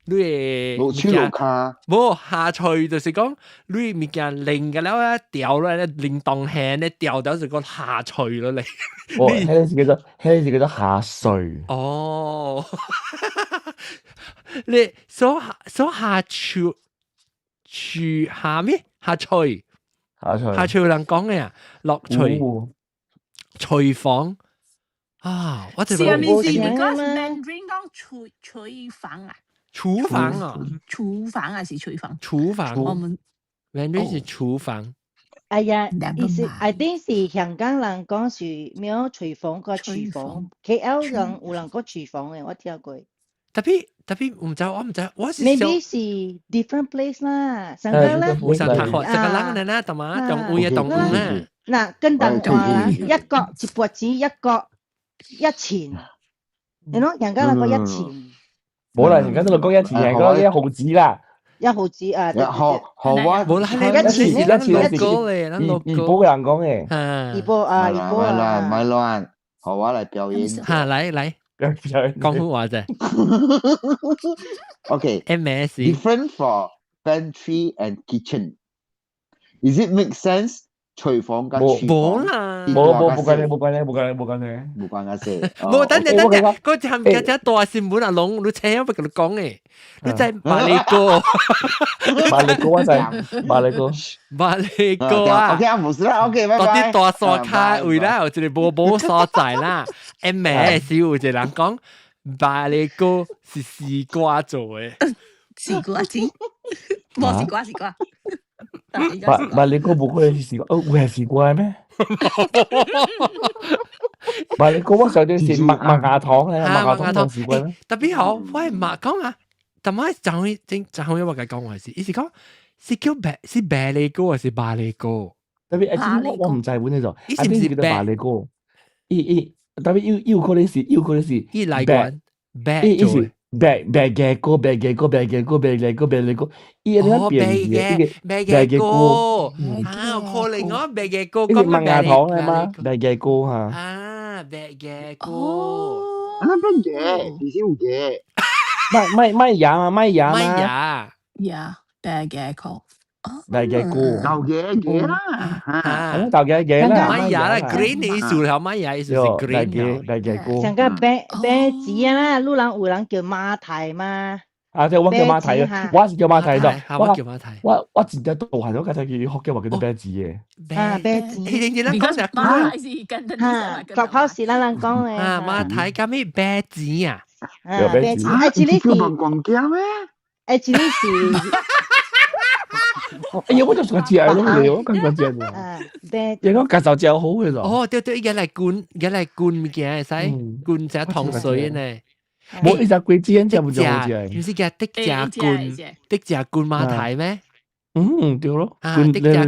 你嘅落手落跤，無下廚就是講你物件冷嘅了啊，掉落來冷凍輕咧掉掉就講下廚咯你。哦，彼個是叫做彼個是叫做下水。哦，你所所下廚廚下咩？下廚，下廚，下廚有人講嘅啊，落廚，廚房啊，我就是咪是？Because Mandarin 講廚廚房啊。廚房啊，廚房還是廚房？廚房，我們 Mandarin 是廚房。哎呀，意思 I think 是香港人講是咩廚房個廚房，KL 人有人講廚房嘅，我聽過。特別特別唔知我唔知，我是 Maybe 是 different place 啦，上個咧，冇上大學，上個人啦，同埋同有嘅同啊。嗱，跟當話一角一撥錢一角一錢，你儂人家人講一錢。冇啦，人家都講一錢，講一毫子啦。一毫子啊！學學我冇啦，一錢一錢一個咧，咱二二波人講嘅。二波啊，二波啊。咪亂，學我嚟表演。嚇，嚟嚟，講好話啫。 Okay. M S. Different for pantry and kitchen. Is it make sense? 廚房跟廚冇啦，冇冇冇關係，冇關係，冇關係，冇關係，冇關係事。冇，等陣等陣，嗰隻係只只大新聞啊，攏你請我俾佢講嘅，你在馬里哥，馬里哥我知，馬里哥，馬里哥啊，OK 啊，冇事啦，OK，拜拜。嗰啲大山卡位啦，有一個無無所在啦，M S 有一個人講馬里哥是絲瓜做嘅，絲瓜子，冇絲瓜絲瓜。馬馬里哥冇可能是絲瓜，哦，會係絲瓜咩？馬里哥我上次是麥麥芽糖咧，麥芽糖絲瓜咩？特別好，我係麥講啊，但係就會正就會我講話是，意思講是叫白是白里哥還是馬里哥？特別誒，我唔知本呢就，伊是唔是白里哥？伊伊特別有有可能是有可能是伊來源白做。白白嘅哥，白嘅哥，白嘅哥，白嘅哥，白嘅哥，伊個變白嘅白嘅哥，啊，可能我白嘅哥講麥芽糖嚟嘛，白嘅哥嚇。啊，白嘅哥，啊，白嘅，其實有嘅。麥麥麥芽嘛，麥芽麥芽，呀，白嘅哥，白嘅哥，豆嘅嘅啦，啊，豆嘅嘅啦，麥芽啦，green 意思係麥芽意思是 green 嘅，白嘅哥。上個白白子啊，路人有人叫馬蹄嘛。啊，即係我叫馬蹄啊，我是叫馬蹄的，我叫馬蹄。我我真正大漢我剛才叫福建話叫做白子嘅。啊，白子。你你咱講啥？馬蹄是跟得嚇，國考是咱人講嘅。啊，馬蹄加咩白子啊？啊，白子。啊，這裡是。叫問光鏡咩？誒，這裡是。哎呀，我就想食攏嚟，我感覺食。啊，白。伊講介紹真好嘅咯。哦，對對，伊個來滾，伊來滾物件會使滾只糖水呢。冇，伊只果子真唔好食。唔是叫滴只罐，滴只罐馬蹄咩？嗯，對咯。啊，滴只罐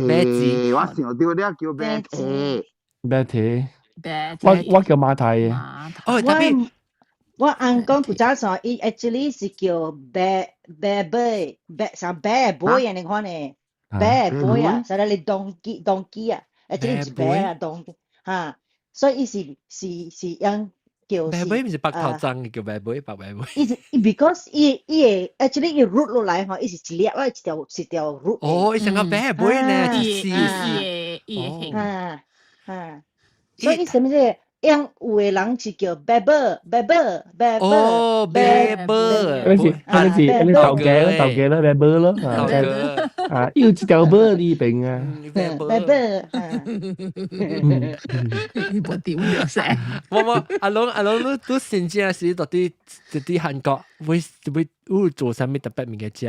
白子，我想到了叫白蹄。白蹄。我我叫馬蹄嘅。哦，特別。我翁講古早上，伊 actually 是叫白白背白啥白背啊？你看呢？白背啊，啥來你 donkey donkey 啊？actually 是白啊 donkey 哈，所以伊是是是樣叫白背唔是白頭鬃嘅叫白背，白白背。伊是 because 伊伊會 actually 伊 root 落來吼，伊是一粒啊，一條一條 root。哦，伊成個白背呢，是是伊會哈哈。所以什麼啫？用有的人是叫 Bebel Bebel Bebel。哦，Bebel，那是頭家咯，頭家咯，Bebel 咯，頭家。啊，有一條寶呢邊啊。 Bebel。你無點了噻。我我阿龍阿龍，你都真正是到底到底韓國會會有做啥物特別物件食？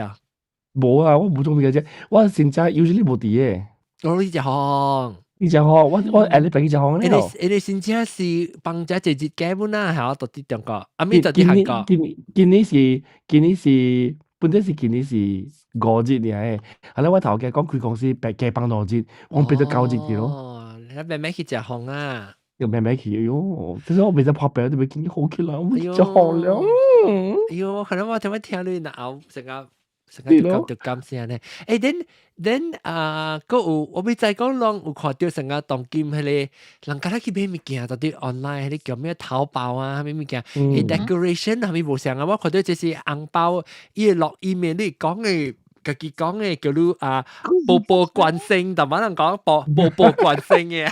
無啊，我無做物件食，我真正 usually 無佇的。我你食烘。你食烘，我下禮拜去食烘咧。你你真正是放假一日假本啊，係到底中國，啊咪到底韓國？今年是本身是今年是5日爾的，後來我頭家講開公司白加放2日，我變做9日去咯。哦，你慢慢去食烘啊？又慢慢去，哎喲，這是我未使拍白，都未見好起來，我食烘了。哎喲，可能我聽我聽你鬧成個。成個就感就感聲咧。欸，then 啊，閣有我欲知講攏有看著成個當今彼個人敢若去買物件，到底 online 彼個叫咩淘寶啊，啥物物件，欸 decoration 啥物無相啊。我看著這是紅包，伊會落 email 你講的，家己講的叫你啊，步步關升，淡薄人講步步步關升的。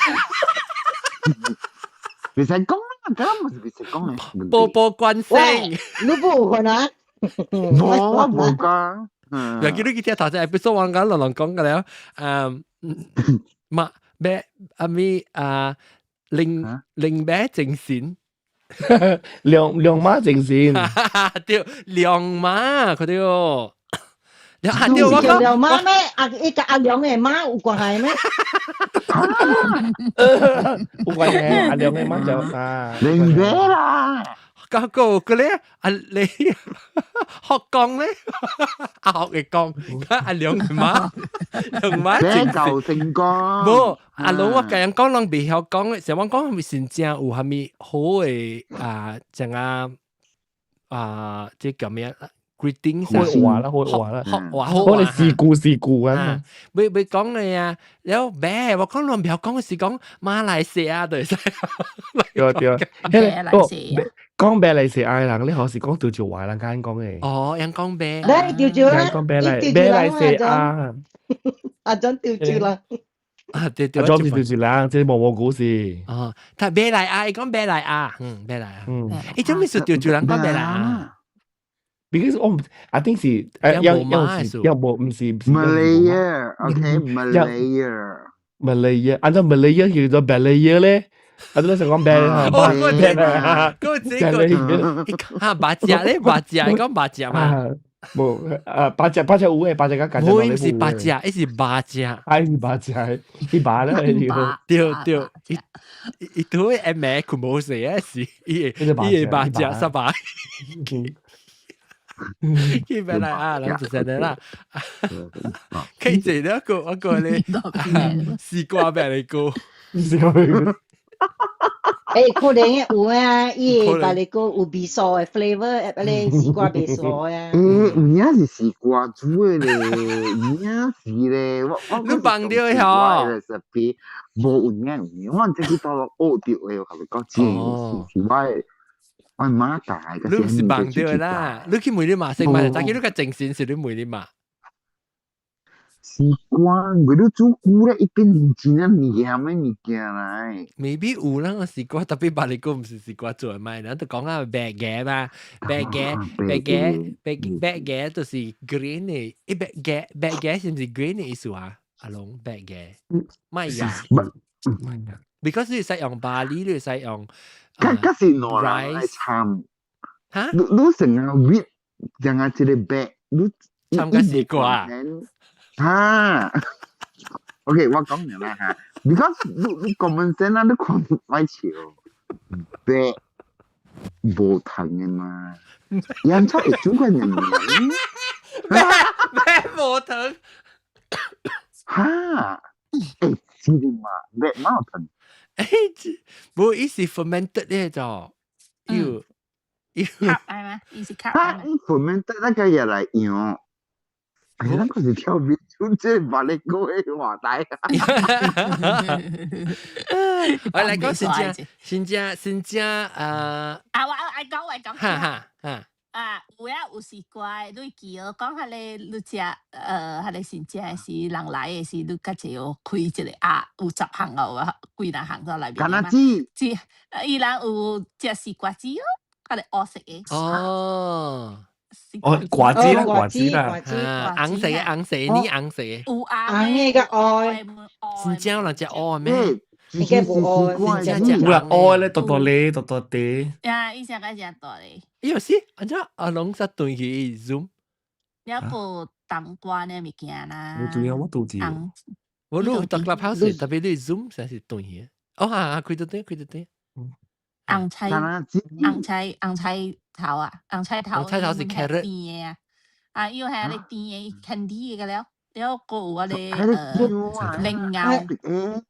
袂使講啦，咁唔是袂使講嘅。步步關升，你無可能。無，我無講。又叫你去聽頭先 episode 我講落落講嘅了，嗯，嘛咩阿咪啊，靈靈馬精神，兩兩馬精神，對，兩馬佢對哦。啊對，我講兩馬咩？阿一個阿兩嘅馬有關係咩？有關係，阿兩嘅馬就啊，靈馬啦。個個個咧，阿你學講咧，阿學嘅講，阿兩馬兩馬精神成功。無，阿龍我共人講，攏袂曉講，想我講係咪真正有啥物好嘅啊？像啊啊，這叫咩？greeting 好話啦，好話啦，好話好我哋事故事故啊！未未講你啊，了咩？我講攏唔曉講，是講馬來西亞對。對對，彼個講馬來西亞人，你可是講潮州話人間講嘅。哦，人講咩？來潮州啦，講馬來西亞。阿張潮州啦。啊對對，阿張是潮州人，這無無故事。哦，他馬來亞，伊講馬來亞，嗯，馬來亞。嗯，伊做咩是潮州人講馬來亞？ Because 我唔，I think 是誒，有有有無唔是 Malaya，OK，Malaya。 Malaya，按照 Malaya 叫做 Malaya 咧，啊，你想講 Malaya？哦，我知，我知個，哈，白食咧，白食，你講白食嘛？無啊，白食白食有誒，白食甲無，毋是白食，伊是白食，哎，是白食，伊白咧，對對，伊伊對一暝困無睡啊，是伊會伊會白食三百。去邊來啊？人就成日啦，可以坐一個一個咧，西瓜白嚟個，西瓜白嚟個。欸，可能有啊，伊個白嚟個有味素的 flavor，迄個西瓜味素啊。欸，有影是西瓜煮的咧，有影是咧，我我你放著吼， recipe 無有影有影，我唔知去佗落學著的，我共你講，真是是我的。我媽教的。你毋是放著啦，你去問你媽先嘛，早起你較精神是你問你媽。西瓜，佢都煮久咧，一變真正黏的物件來。 Maybe 有啦，個西瓜特別白你講毋是西瓜做的嘛，咱就講啊白嘅嘛，白嘅白嘅白白嘅就是 green 的，一白嘅白嘅是毋是 green 的意思啊？阿龍白嘅，麥芽，because 你使用 barley，你使用。嗰嗰是兩人來參，嚇？你你成個 wheat，成個一個白，你參個西瓜。嚇？OK，我講完啦嚇。Because 你你 common sense 啊，你看買笑白無糖的嘛，洋菜會煮過兩年。白白無糖。嚇？欸，真的嘛？白冇糖。欸，無伊是 fermented 咧就，有有。卡係咩？伊是卡。嚇！伊 fermented 那個也來用。哎，咱個是跳面出這馬來個的話題。我來講新正，新正，新正啊！啊，我愛講，我講。哈哈哈。啊，有啊，有時怪，你記哦，講彼个你食，彼个新正是人來的時，你較濟有開一個鴨，有10項哦，有幾若項在內面橄的嘛。欖子，只，伊人有食絲瓜子哦，彼个烏色的。哦，哦，瓜子啦，瓜子啦，瓜子，紅色的，紅色的，你紅色的。有紅的佮烏的。真正有人食烏的咩？應該無烏，真正有啦，烏咧，大大粒，大大塊。啊，伊成個誠大咧。伊有時，按怎阿龍煞斷去 Zoom？了個冬瓜呢物件啦。無對啊，我拄字。我你有搭 Clubhouse，特別你 Zoom 才是斷去。哦，哈，開到頂，開到頂。紅菜，紅菜，紅菜頭啊，紅菜頭。紅菜頭是 carrot。甜的啊，啊，伊有係個甜的 candy 的了，了閣有彼个蓮藕。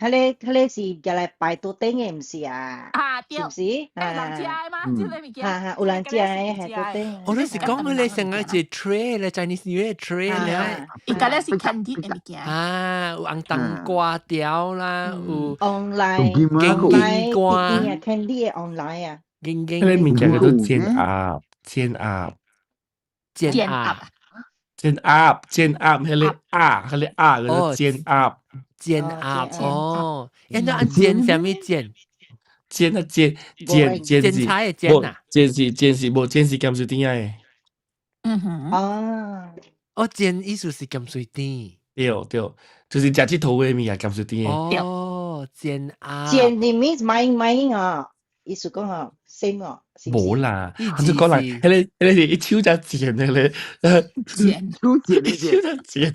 彼个是入來擺桌頂的，毋是啊？啊，對，是毋是？人食的嗎？這個物件。哈哈，有人食的係桌頂。我你是講彼個像個一個 tray 咧，Chinese New Year tray 咧。伊個咧是 candy 的物件。啊，有紅冬瓜條啦，有 online 金瓜，candy 的 online 啊。金金。彼個物件叫做煎鴨，煎鴨，煎鴨，煎鴨，煎鴨，彼個鴨，彼個鴨叫做煎鴨。煎鴨哦，按怎按煎啥物煎？煎啊煎煎煎煎菜的煎啊？煎是煎是無煎是鹹水甜的。嗯哼。哦。哦，煎意思是鹹水甜。對對，就是食這頭的物件鹹水甜的。哦，煎鴨。煎你 means 買買啊？意思講吼，same 哦。無啦，我就講啦，彼個是一手就剪的咧，剪，一手就剪，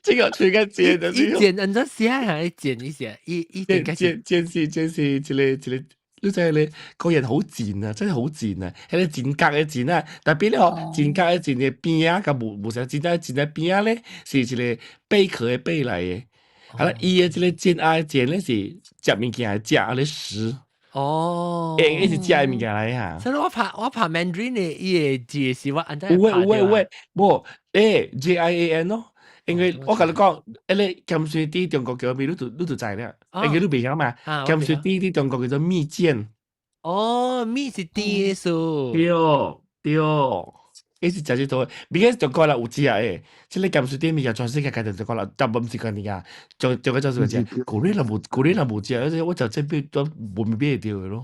這個吹個剪的，一剪按怎寫啊？一剪一寫，一一剪剪剪是剪是一個一個，你知咧個人好賤啊，真係好賤啊！彼個賤格的賤啊，特別咧吼，賤格的賤的邊仔佮無無啥賤格賤的邊仔咧，是一個貝殼的貝來的。啊啦，伊的這個煎鴨的煎咧是食物件的食，咧食。哦，欸，伊是食的物件來哈。所以我拍 Mandarin 的，伊个字是我按怎有誒有誒有誒，無欸 JIAN 咯，因為我共你講，彼個鹹水甜中國叫咩？你就知了，因為你袂曉嘛。鹹水甜佇中國叫做蜜餞。哦，蜜是甜的數。對對，伊是食這套，比起中國人有食的，這個鹹水甜物件全世界家己中國人，但毋是家己啊，中中國就是食，古咧人無古咧人無食，而且我食這邊都無買會著的咯。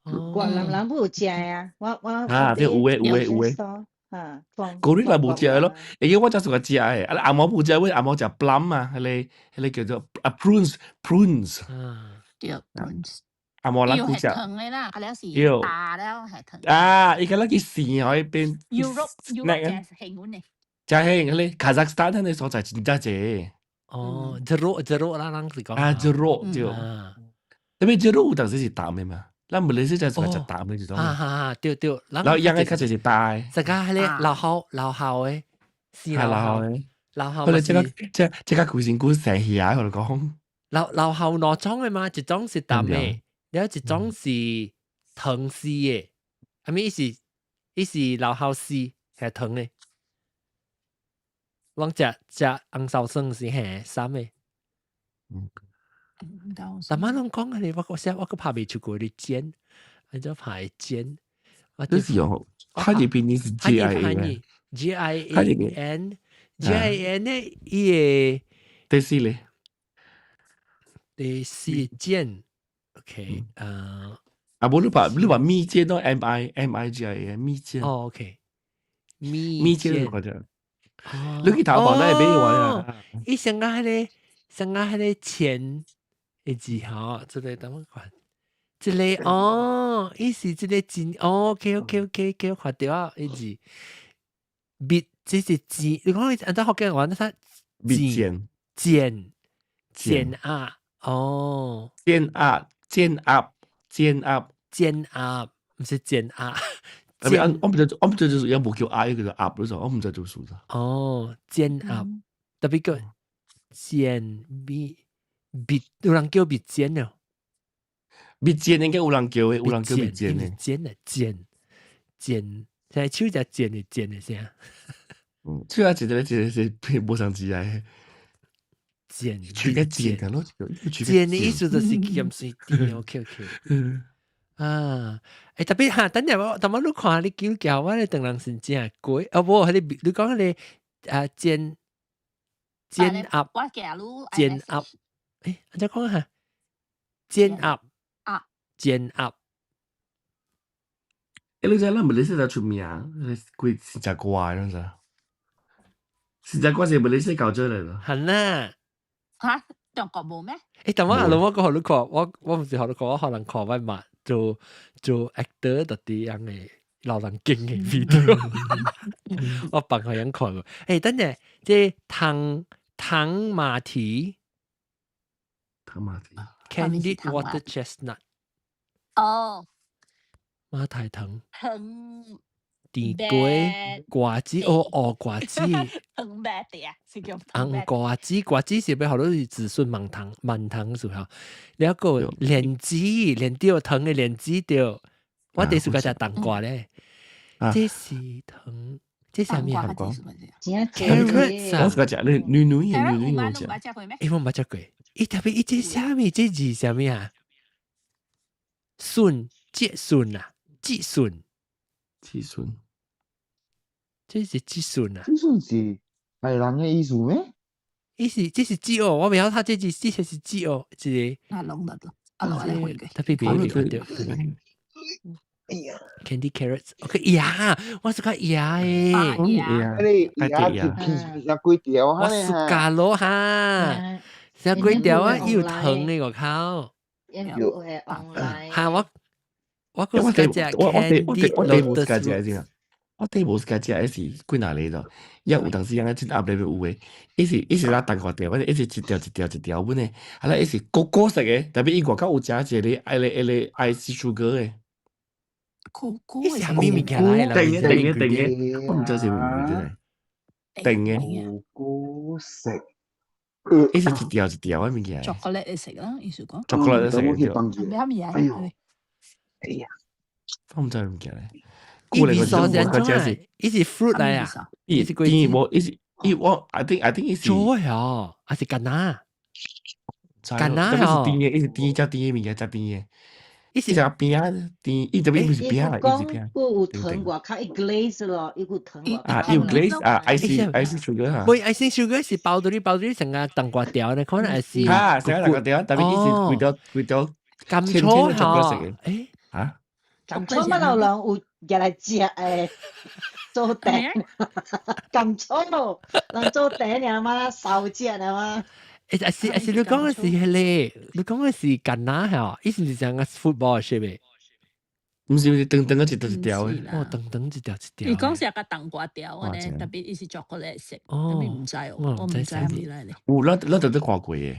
越南人不有食啊，我啊，對，有的有的有的。啊，古咧人無食的咯，因為我才是個食的，啊，紅毛無食，阮紅毛食 plum 啊，彼個叫做啊 prunes prunes。對，prunes。紅毛人古食。糖的啦，佢了是大了係糖。啊，伊個那個線可以變。 Europe Europe 真興的。真興，彼個卡扎克斯坦彼個所在真正濟。哦，jeruk jeruk 啦，人是講。啊，jeruk 對。特別 jeruk 有當時是淡的嘛，咱馬來西亞就是食淡的這種。啊哈哈，對對。然後養的較濟是大的。這個彼個老好老好的，是老好的。老好。後來這個這個規身軀生起來，我就講。老老好兩種的嘛，一種是淡的，了一種是糖絲的，啥物意思？伊是老好絲係糖的。攏食食紅燒酸是嘿三的。嗯。但馬攏講啊，我我寫我閣拍袂出過你煎，按怎拍煎？這是用漢語拼音是 J I A J I A N J I A N 呢？伊個第四咧，第四煎，OK，啊，啊，無你把蜜餞咯，M I M I G I A 蜜餞。哦，OK，蜜蜜餞嗰隻。你去淘寶那會買完啊？伊上個彼個上個彼個錢的字吼，這個等我看，這個哦，伊是這個真，哦，OK OK OK OK，看著啊，伊字蜜，這是字，你講按怎福建話，那啥蜜餞，煎煎鴨，哦，煎鴨，煎鴨，煎鴨，煎鴨，毋是煎鴨。我唔知做有冇叫鴨，叫做鴨嗰種，我唔知做數咋。哦，煎鴨，特別叫煎蜜蜜，有人叫蜜餞哦。蜜餞應該有人叫的，有人叫蜜餞的。煎啊煎煎，現在手只煎的煎的聲。嗯，手啊一個一個是無相字來。煎，取個煎的咯，煎的意思就是鹹水甜，OK OK。啊，欸，特別哈，等陣我，頭先你看你叫叫我咧，當人是正貴，哦無，彼個你講彼個啊煎煎鴨，我寄你煎鴨，欸，按怎講哈？煎鴨，啊，煎鴨。欸，你知咱馬來西亞出名，貴是食瓜的，你知？是食瓜是馬來西亞搞出來的。係啦。嚇，中國無咩？欸，但我阿老我講予你看，我毋是予你看，我予人看我嘛做做 actor 特啲樣的老人經的 video，我放予人看過。欸，等陣，這糖糖馬蹄，糖馬蹄，candied water chestnut。哦。馬蹄糖。糖。甜粿瓜子哦哦瓜子，糖白的啊，是叫紅瓜子，瓜子是欲予你是子孫滿堂滿堂是吼？了個蓮子，蓮子糖的蓮子對，我第時間食冬瓜咧，這是糖，這是啥物啊？Carrot，我是食你女女的女女我食。欸，我毋捌食過，伊特別伊這啥物？這字啥物啊？筍，這筍啊，這筍，這筍。這是子孫啊！子孫是係人嘅意思咩？伊是這是子哦，我袂曉讀這字，這是子哦，一個。啊，攏得咯，啊，攏來回特別別別對。哎呀，Candy carrots，OK，呀，我是個呀誒，呀，你呀就平時食幾條，我暑假咯哈，食幾條啊，有糖的我靠，有哈我我個是食 candy 我我我食食我第無自家食，是幾若个咯，也有當時人真鴨咧有的，伊是咱冬瓜條，反正伊是一條一條一條本的，啊啦伊是果果色的，特別伊外口有食一個愛咧愛咧 ice sugar 的。果果伊是啥物物件來？定嘅定嘅定嘅，我毋知是物件來。定嘅。果果色。伊是一條一條的物件。巧克力會食啦，意思講。巧克力會食。咩物啊？哎呦，哎呀，我毋知物件咧。伊味素是按怎？伊是 fruit 來啊？伊是伊無伊是伊我 I think 伊是。做哦，還是橄欖？橄欖哦。是甜的，伊是甜加甜的物件，加甜的。伊是食餅仔甜，伊特別毋是餅啦，伊是餅。有糖外口伊 glaze 咯，伊有糖。啊，有 glaze 啊，icing icing sugar 哈。喂，icing sugar 是包到你包到你成個冬瓜條呢，可能係是。啊，成個冬瓜條，特別伊是規條規條。甘草吼，欸？啊？甘草乜老人有入來食誒，做茶，甘草人做茶爾嘛，燒食爾嘛。欸，還是你講的是彼個，你講的是橄欖吼，伊是毋是像個 football shape 的？毋是毋是，長長個一條一條的。哦，長長一條一條。伊講是個冬瓜條安呢，特別伊是巧克力色，特別毋知哦，我毋知啥物來咧。有，咱特別看過的。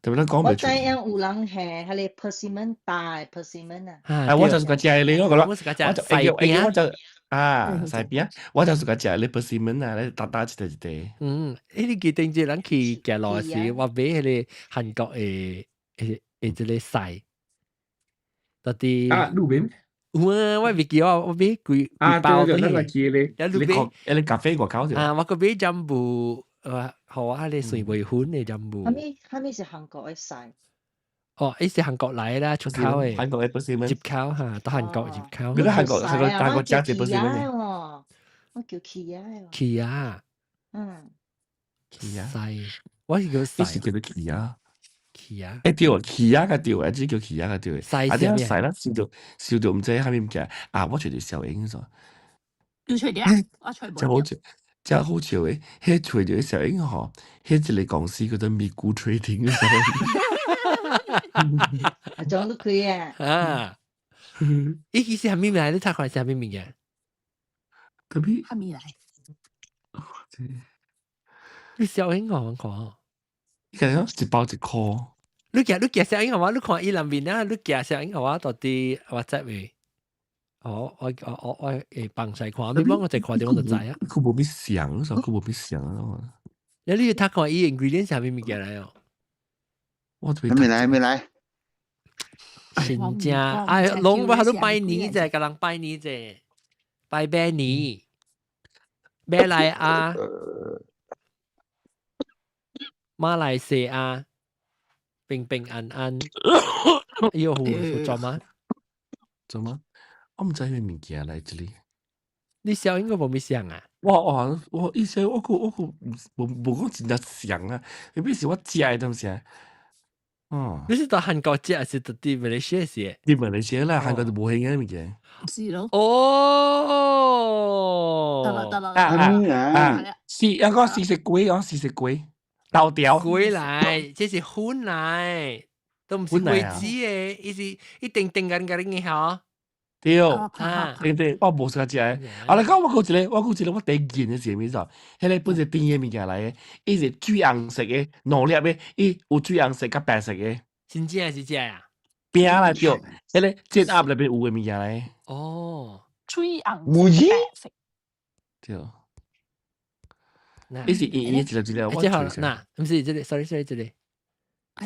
特別咱講袂出。我知影有人係彼個 persimmon 大 persimmon 啊。啊，我就是個食的，我講我是個食細餅，我就啊細餅，我就是個食咧 persimmon 啊，咧大大一塊一塊。嗯，欸，你記得這咱去行路時，我買彼個韓國的的的這個菜，到底啊，路邊有啊，我袂記我我買幾幾包對，咱記咧，你咖你咖啡外口就啊，我閣買jambu，予我彼個水梅粉的 jambu。啥物啥物是韓國的菜？哦，伊是韓國來啦，出口的。韓國的 persimmon 入口哈，到韓國入口。你韓國韓國韓國食這 persimmon 的？我叫起仔的。起仔。嗯。起仔。菜，我是叫菜。是叫做起仔。起仔。欸對，起仔較對，這叫起仔較對。菜啊，這菜咱燒著燒著毋知啥物物件，啊，我揣著小英煞。你揣著？我揣無。真好笑，真好笑的，彼揣著小英吼，彼一個公司叫做咪咕 Trading。啊，種都開啊。啊。伊其實啥物來？你讀看啥物物件？特別。啥物來？你小英我看。伊講一包一箍。你寄你寄小英好，你看伊內面啊，你寄小英好，到底 WhatsApp 的。哦，我我我我會放晒看，你幫我一看著我就知啊。佢無必想，佢無必想啊。你你讀看伊 ingredient 啥物物件來哦？我還沒來，還沒來。真正哎，攏欲予你拜年者，共人拜年者，拜馬年，馬來亞，馬來西亞，平平安安。哎喲，做嗎？做乜？我毋知咩物件來這裡。你笑應該無咪像啊？我意思我個無講真正像啊，特別是我食的東西。哦，你是到韓國食，還是到佇馬來西亞食？佇馬來西亞啦，韓國就無興嘅物件。是咯。哦，得啦得啦。啊啊啊！是一個試食粿哦，試食粿豆條。粿來，這是粉來，都毋是粿子的，伊是一定定緊緊嘅嗬。對，對對，我無食食的。啊，你講我講一個，我講一個，我第一見的是啥物事？彼個本是甜的物件來的，伊是水紅色的，兩粒的，伊有水紅色佮白色的。真正是這啊？餅來對，彼個煎鴨內面有的物件來。哦，水紅色白色。對。伊是圓圓一粒一粒，我這好嗱，毋是這個，sorry sorry，這個，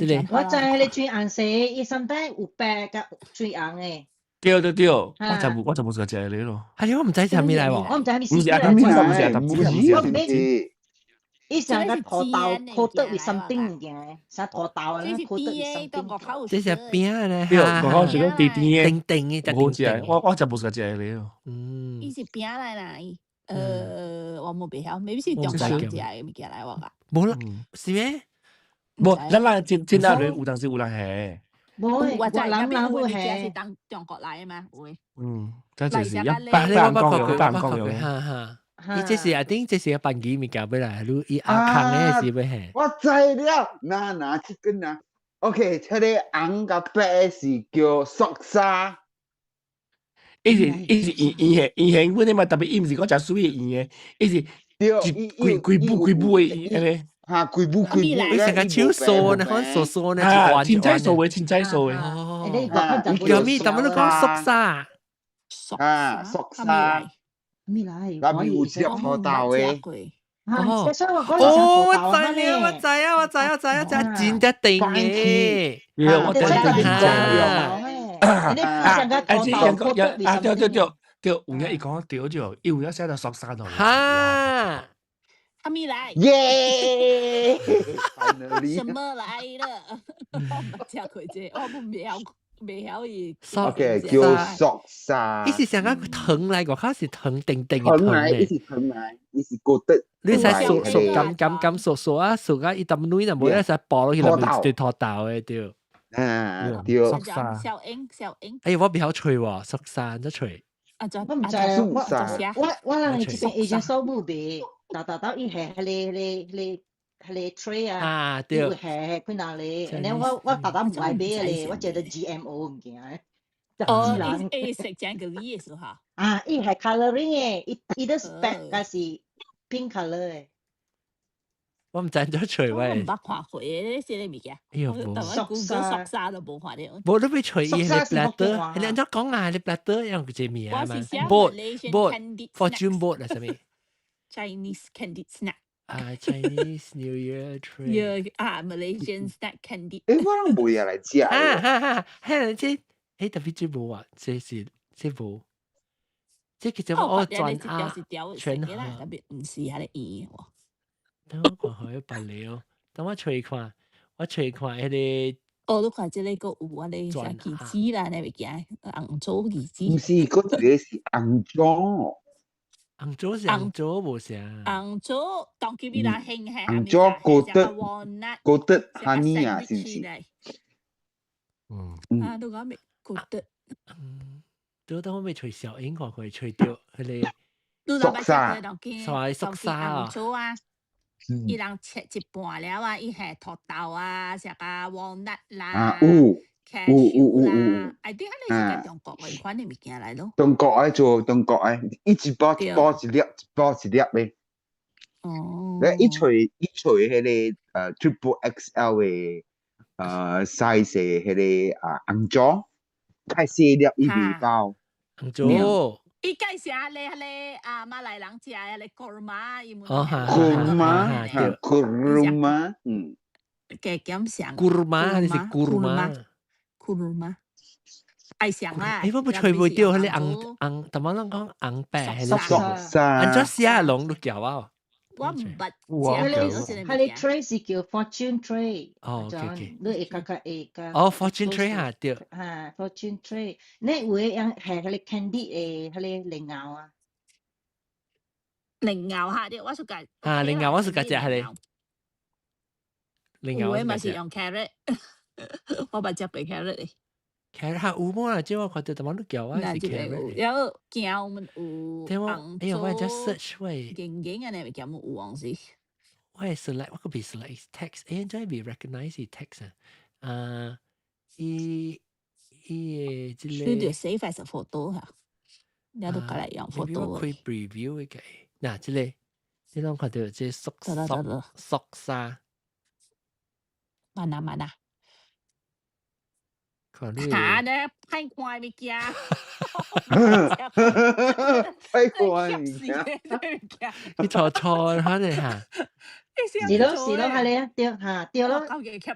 這個。我知彼個水紅色，伊 sometimes 有白佮水紅的。對對對，我就無食食個咯。係我毋知啥物來喎。我毋知啥物。毋是啊，毋是啊，毋是啊，毋是啊，我買。伊上個土豆，coated with something 物件，啥土豆啊，coated with something。這是餅咧，對，我講是講甜甜的，甜甜的，無好食。我就無食食個咯。嗯。伊是餅來啦，我無袂曉，maybe 是中國食的物件來我噶。無啦，是咩？無，咱咱真真阿有當時有人係。無，我知，人人有會是當中國來的嘛，有的。嗯，這就是一百人講嘅，百人講嘅。哈哈。伊這是一定這是個番薯物件欲來，你伊阿康的是欲係。我知了，拿拿這根啊。OK，這個紅佮白是叫縮沙。伊是圓圓形圓形款的嘛，特別伊毋是講誠媠的圓的，伊是對，規規母規母的圓的。哈，規母規母。伊成個手酥呢，款酥酥呢，啊，凊彩酥的，凊彩酥的。哦。叫咩？但係你講縮沙。啊，縮沙。咩來？那邊有隻土豆的。哦，哦，我知了，我知啊，我知啊，知啊，知真正甜的。對，我知知。啊，啊，這樣個啊，對對對對，有影伊講對對，伊有影寫到縮沙度。哈，哈咪來？耶！什麼來了？我毋食過這個，我袂曉袂曉伊。 OK，叫縮沙。伊是上個糖來個，較是糖甜甜的糖來，伊是糖來，伊是覺得。你使熟熟咁咁咁熟熟啊，熟啊，伊淡軟就無一使薄落去，就對土豆的對。啊，對。縮沙。小英，小英。哎，我比較脆喎，縮沙真脆。啊，我毋知，我我人這邊以前數母賣，豆豆豆伊係彼個彼個彼個彼個 tray 啊，啊對，係係幾若個，然後我豆豆毋愛買咧，我食的 GMO 物件。哦，伊食正個味的時候。啊，伊係 colouring 的，伊伊的 spec 甲是 pink colour 的。我毋知怎揣喂。我毋捌看過這個物件。哎呦，無。縮沙縮沙都無看著。無你欲揣伊彼個 platter，你按怎講啊？彼 platter 用一個名嘛？Boat boat fortune boat 啊，啥物？Chinese candy snack。啊，Chinese New Year tray。啊，Malaysian snack candy。誒，我攏無也來食。啊哈哈，彼這彼特別這無啊，這是這無。這叫做我轉啊，全盒。特別毋是彼個圓喎。等我看下別了，等我揣看，我揣看彼個。哦，你看這個閣有啊，咧啥魚子啦，那物件，紅棗魚子。毋是，閣一個是紅棗。紅棗是紅棗無啥。紅棗當今伊拉興係紅棗 coated coated honey 啊，是毋是？嗯。啊，都講未 coated。嗯，都等我欲揣小英看可以揣著彼個。縮沙。縮沙啊。紅棗啊。伊人切一半了啊，伊下土豆啊，食啊 walnut 啦，啊有有有啦，I think 彼個是中國的款的物件來咯。中國愛做中國愛，伊一包一包一粒，一包一粒的。哦。咧伊揣伊揣彼個triple XL 的size 的彼個啊紅棗，較細粒伊袂夠。紅棗。伊介紹咧，彼個啊馬來人食的咧 kurma，伊哦哈，kurma，kurma，嗯，加減上。 kurma 還是 kurma？ kurma，愛上啊！欸，我不揣袂著，彼個紅紅，淡薄人講紅白，彼個縮沙，按怎寫攏都叫啊？我毋捌食佢哋 tray 是叫 fortune tray。哦，OK OK。你會較較會較。哦，fortune tray 嚇對。嚇，fortune tray，你有個樣係佢哋 candy 的，佢哋蓮藕啊。蓮藕嚇對，我屬介。啊，蓮藕我屬介食係你。蓮藕有嘛是用 carrot，我捌食過 carrot 的。 carrot 有無啊？這我看到，但我都叫我是 carrot。然後驚我們有。對我，哎呀，我只 search 喂。硬硬嘅你物件有黃是。我係 select，我個別 select text，哎，真係別 recognize text 啊。啊，伊伊個這個。你就 save as a photo 嚇，你都過來用 photo。我開 preview 嘅，嗱，這個，你攏看到這縮縮縮沙。慢啊慢啊。嚇咧，歹看物件。歹看物件。你錯錯嚇你嚇。是咯是咯，係你啊，對嚇對咯。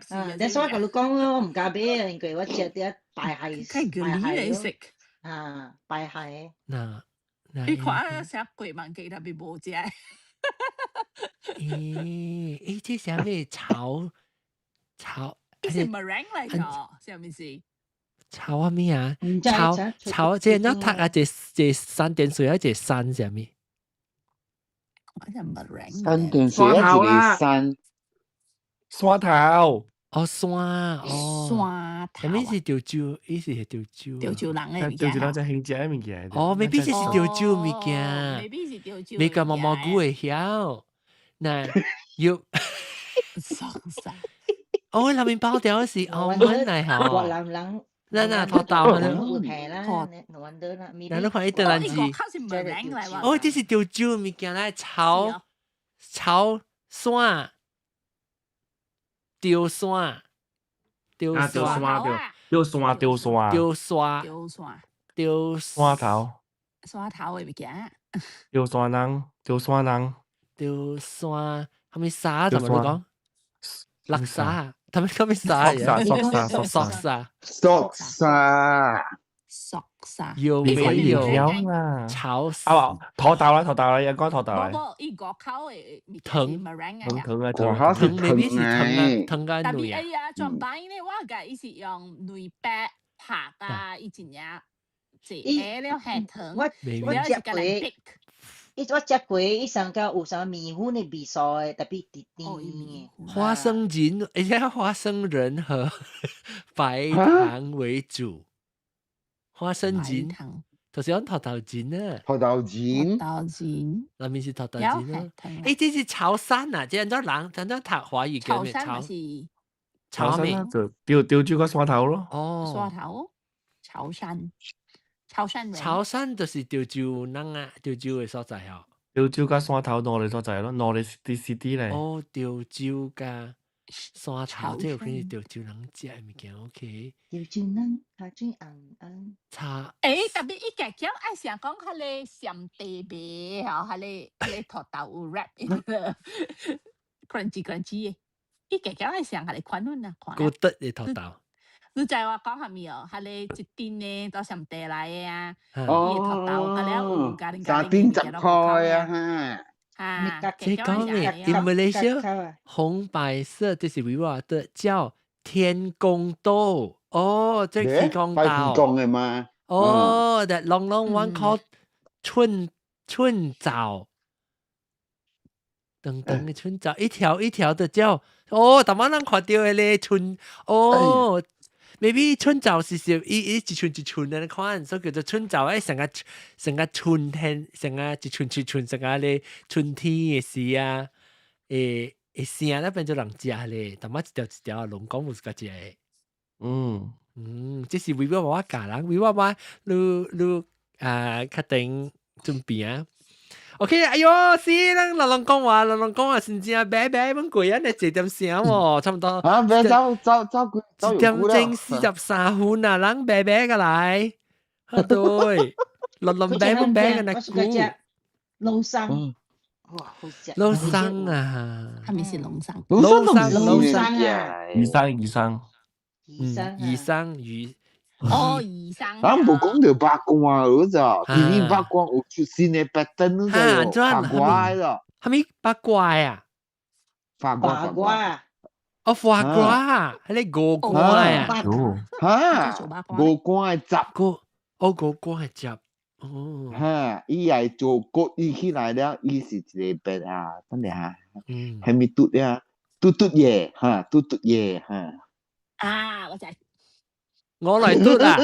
啊，你所以我同你講咯，我唔敢買啊，因為我食啲白蟹，白蟹食。啊，白蟹。嗱，你看食過萬記特別無食。咦，咦，這啥物炒炒？是 meringue 嚟㗎，是咪是？炒啊咩啊？炒炒這那讀啊，這這三點水啊，這山啥物？三點水啊，一個山。山頭。哦，山哦。山頭。啥物是潮州？伊是潮州。潮州人的物件。潮州人才興食的物件。哦，未必是潮州物件。未必是潮州。美國毛毛菇會曉。那有。爽晒。哦，那邊包掉是澳門嚟嚇。越南人。那那土豆啊，係啦，那你看伊頓蘭字。哦，這是潮州物件來炒炒蒜，潮蒜，潮蒜，潮蒜，潮蒜，潮蒜，潮蒜，潮蒜頭，蒜頭的物件。潮蒜人，潮蒜人，潮蒜，係咪沙？怎麼你講？垃圾。他們講咩沙呀？索沙，索沙，索沙，索沙，有沒有炒？啊，土豆啦，土豆啦，有講土豆啦。無，伊外口的藤藤藤啊，藤，未必是藤啊，藤間特別哎呀，轉擺咧，我甲伊是用內白拍啊，伊真正一下了下糖，我我食過。伊我食過，伊上較有啥麵粉的味素的，特別甜甜的。花生仁，而且花生仁和白糖為主。花生仁，就是講土豆仁啊。土豆仁，土豆仁，那面是土豆仁啊。欸，這是潮汕啊，這按怎人，按怎讀華語叫咩？潮潮咩？就潮潮州個山頭咯。哦，山頭，潮汕。潮汕人，潮汕就是潮州人啊，潮州的所在哦。潮州佮山頭兩個所在咯，兩個 city 咧。哦，潮州佮山頭，這有可能是潮州人食的物件，OK。潮州人跤水紅紅。茶。欸，特別伊家己愛想講彼個鹹地糜吼，彼個土豆有 wrap crunchy crunchy 的，伊家己愛想彼個款款啊，看。古德的土豆。你知我講啥物哦？彼個一陣的到上地來的啊，哦，伊土豆，啊了有加 3點10塊啊哈。啊，這講咩？In Malaysia，紅白色這是維瓦的叫天公豆。哦，這天公豆。天公的嘛。哦，that long long one called 春春棗，長長的春棗，一條一條的叫。哦，逐擺人看著的咧春，哦。maybe 春棗是是伊伊一寸一寸的款，所以叫做春棗。哎，成個成個春天，成個一寸一寸，成個咧春天的時啊，會會聲咧變做人食咧，淡仔一條一條攏講有自家食的。嗯，這是為我我教人，為我我你你啊，確定準備啊。OK，哎喲，是咱老人講話，老人講話，真正白白問過啊，你這點聲喎，差不多。啊，別走走走走 1點鐘43分啊，人白白過來，好對，老人白不白嘅那久。龍山，哇，好食。龍山啊，係咪是龍山？龍山，龍山啊，魚生，魚生，魚生，魚生魚。哦，醫生。咱無講著肉乾而咋，其實肉乾有出新的 pattern 咋，八卦啦。啥物八卦啊？八卦。八卦。哦，foie gras，彼个鵝肝啊。哈，鵝肝的汁。個，哦，鵝肝的汁。哦。哈，伊會做骨伊起來了，伊是一个白啊，等下哈，係咪嘟啊？嘟嘟嘢，哈，嘟嘟嘢，哈。啊，我知。我來嘟啊！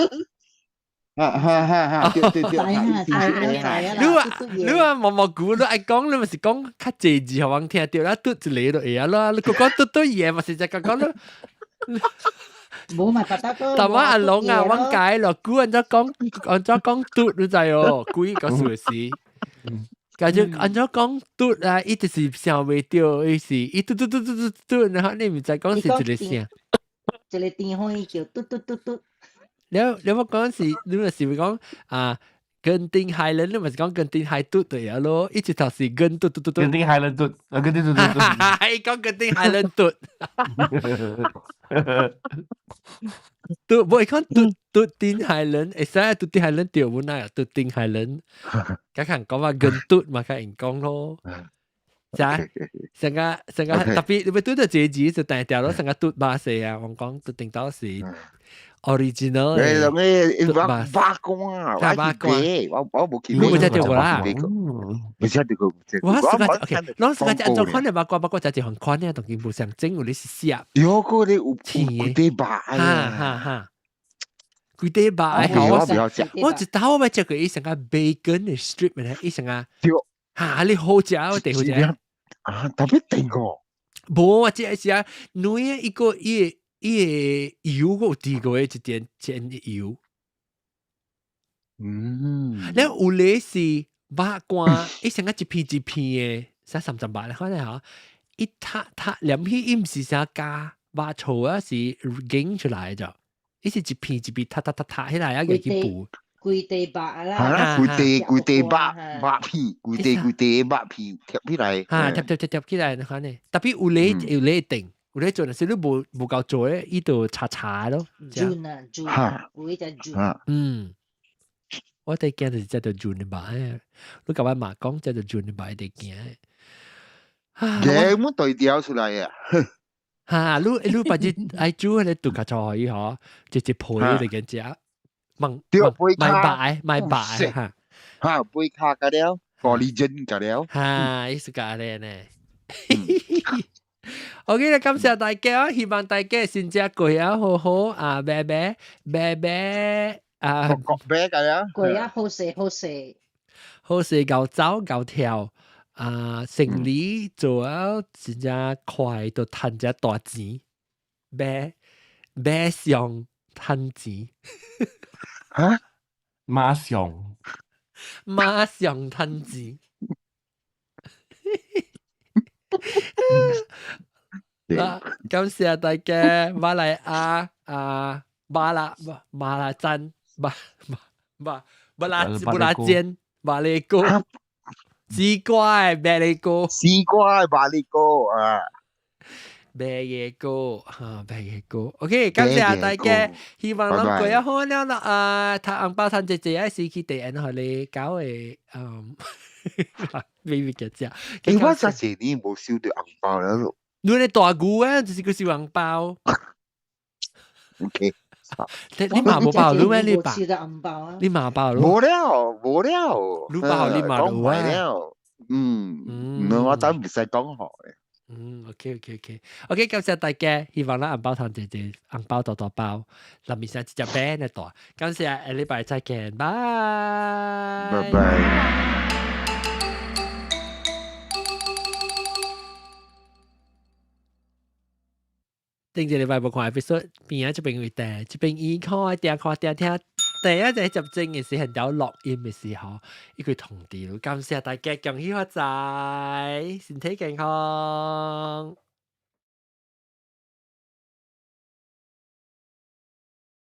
哈哈哈哈，對對對，你話你話毛毛菇，你愛講，你咪是講較濟字，予人聽著啦，嘟一个就會啊啦，你閣講嘟嘟嘢，嘛是就講講你。無嘛，特得個。但我阿龍啊，我解咯，估按怎講，按怎講嘟，你知哦？鬼個事是。感覺按怎講嘟啊，伊就是想袂著，伊是伊嘟嘟嘟嘟嘟嘟，然後你毋知講是一个聲。一个電話伊叫嘟嘟嘟嘟。了了我講是，你咪是會講啊，Genting Highland，你咪是講 Genting High 嘟對啊咯，一直頭是跟嘟嘟嘟嘟。 Genting Highland 嘟，啊 Genting 嘟嘟嘟。伊講 Genting Highland 嘟。嘟，無伊講嘟嘟頂 Highland，會使嘟頂 Highland 對無奈啊，嘟頂 Highland。較看講話跟嘟嘛，較用講咯。啥？成個成個特別，你欲拄著一个字就定掉咯，成個嘟巴士啊，我講嘟頂到是 original 的。你咩？肉乾，我去我我無去。你無食著過啦？無食著過，我是個 OK，攏是個按怎款的肉乾，肉乾食一項款的，當然無相整有你是寫。有個你有有規塊肉哈哈哈，規塊肉我我我一頭我欲食過伊成個 bacon 的 strip 咧，伊成個。哈，你好食，我第好食。啊，特別定個。無啊，這是啊，女的一個伊個伊个油閣有滴過的一點煎油。了有咧是肉乾，伊成個一片一片的，啥三十八咧，可能吼，伊塌塌連起伊毋是啥加肉醋啊，是捲出來的，伊是一片一片塌塌塌塌起來啊，個去補。規塊肉啦，哈，規塊規塊肉肉片，規塊規塊肉片貼起來，哈，貼貼貼貼起來，你看呢？特別有咧有咧定，有咧做，若是你無無夠做咧，伊就柴柴咯。潤啊潤，有一隻潤。嗯，我第驚就是這條潤的肉，你共我媽講這條潤的肉，一定驚。嘅，我對調出來啊！哈，你你別日愛煮彼個獨較菜嗬，直接配嚟緊食。問買白買白哈，哈杯卡個了，咖喱醬個了，哈，意思講咧呢。OK 啦，感謝大家，希望大家新年過啊好好啊，拜拜拜拜啊，拜個了，過啊好勢好勢，好勢𠢕走𠢕跳啊，生理做啊真正快，都趁這大錢，買買上趁錢。哈？馬上，馬上趁錢。啊！感謝大家，馬來亞啊，馬拉馬拉贊馬馬馬馬拉馬拉煎馬來哥，西瓜馬來哥，西瓜馬來哥啊！白夜歌，哈，白夜歌。OK，感謝大家，希望攏過得好了啦。啊，趁紅包趁濟濟，愛時去地緣予你搞的，嗯，未必嘅食。欸，我這幾年無收著紅包了咯。你咧大牛啊，就是個收紅包。 OK。你嘛無包，你咩你包？你嘛包？無了，無了。你包你嘛有啊？嗯，我等唔使講好。嗯，OK OK OK OK，感謝大家，希望咱紅包趁濟濟，紅包大大包，林面上一隻餅的大。感謝，下禮拜再見，拜。拜拜。頂一禮拜無看 episode，邊仔這邊有訂，這邊伊看定看定聽，第一隻接正嘅時候，有錄音嘅時候，伊佢同啲，感謝大家，恭喜發財，身體健康。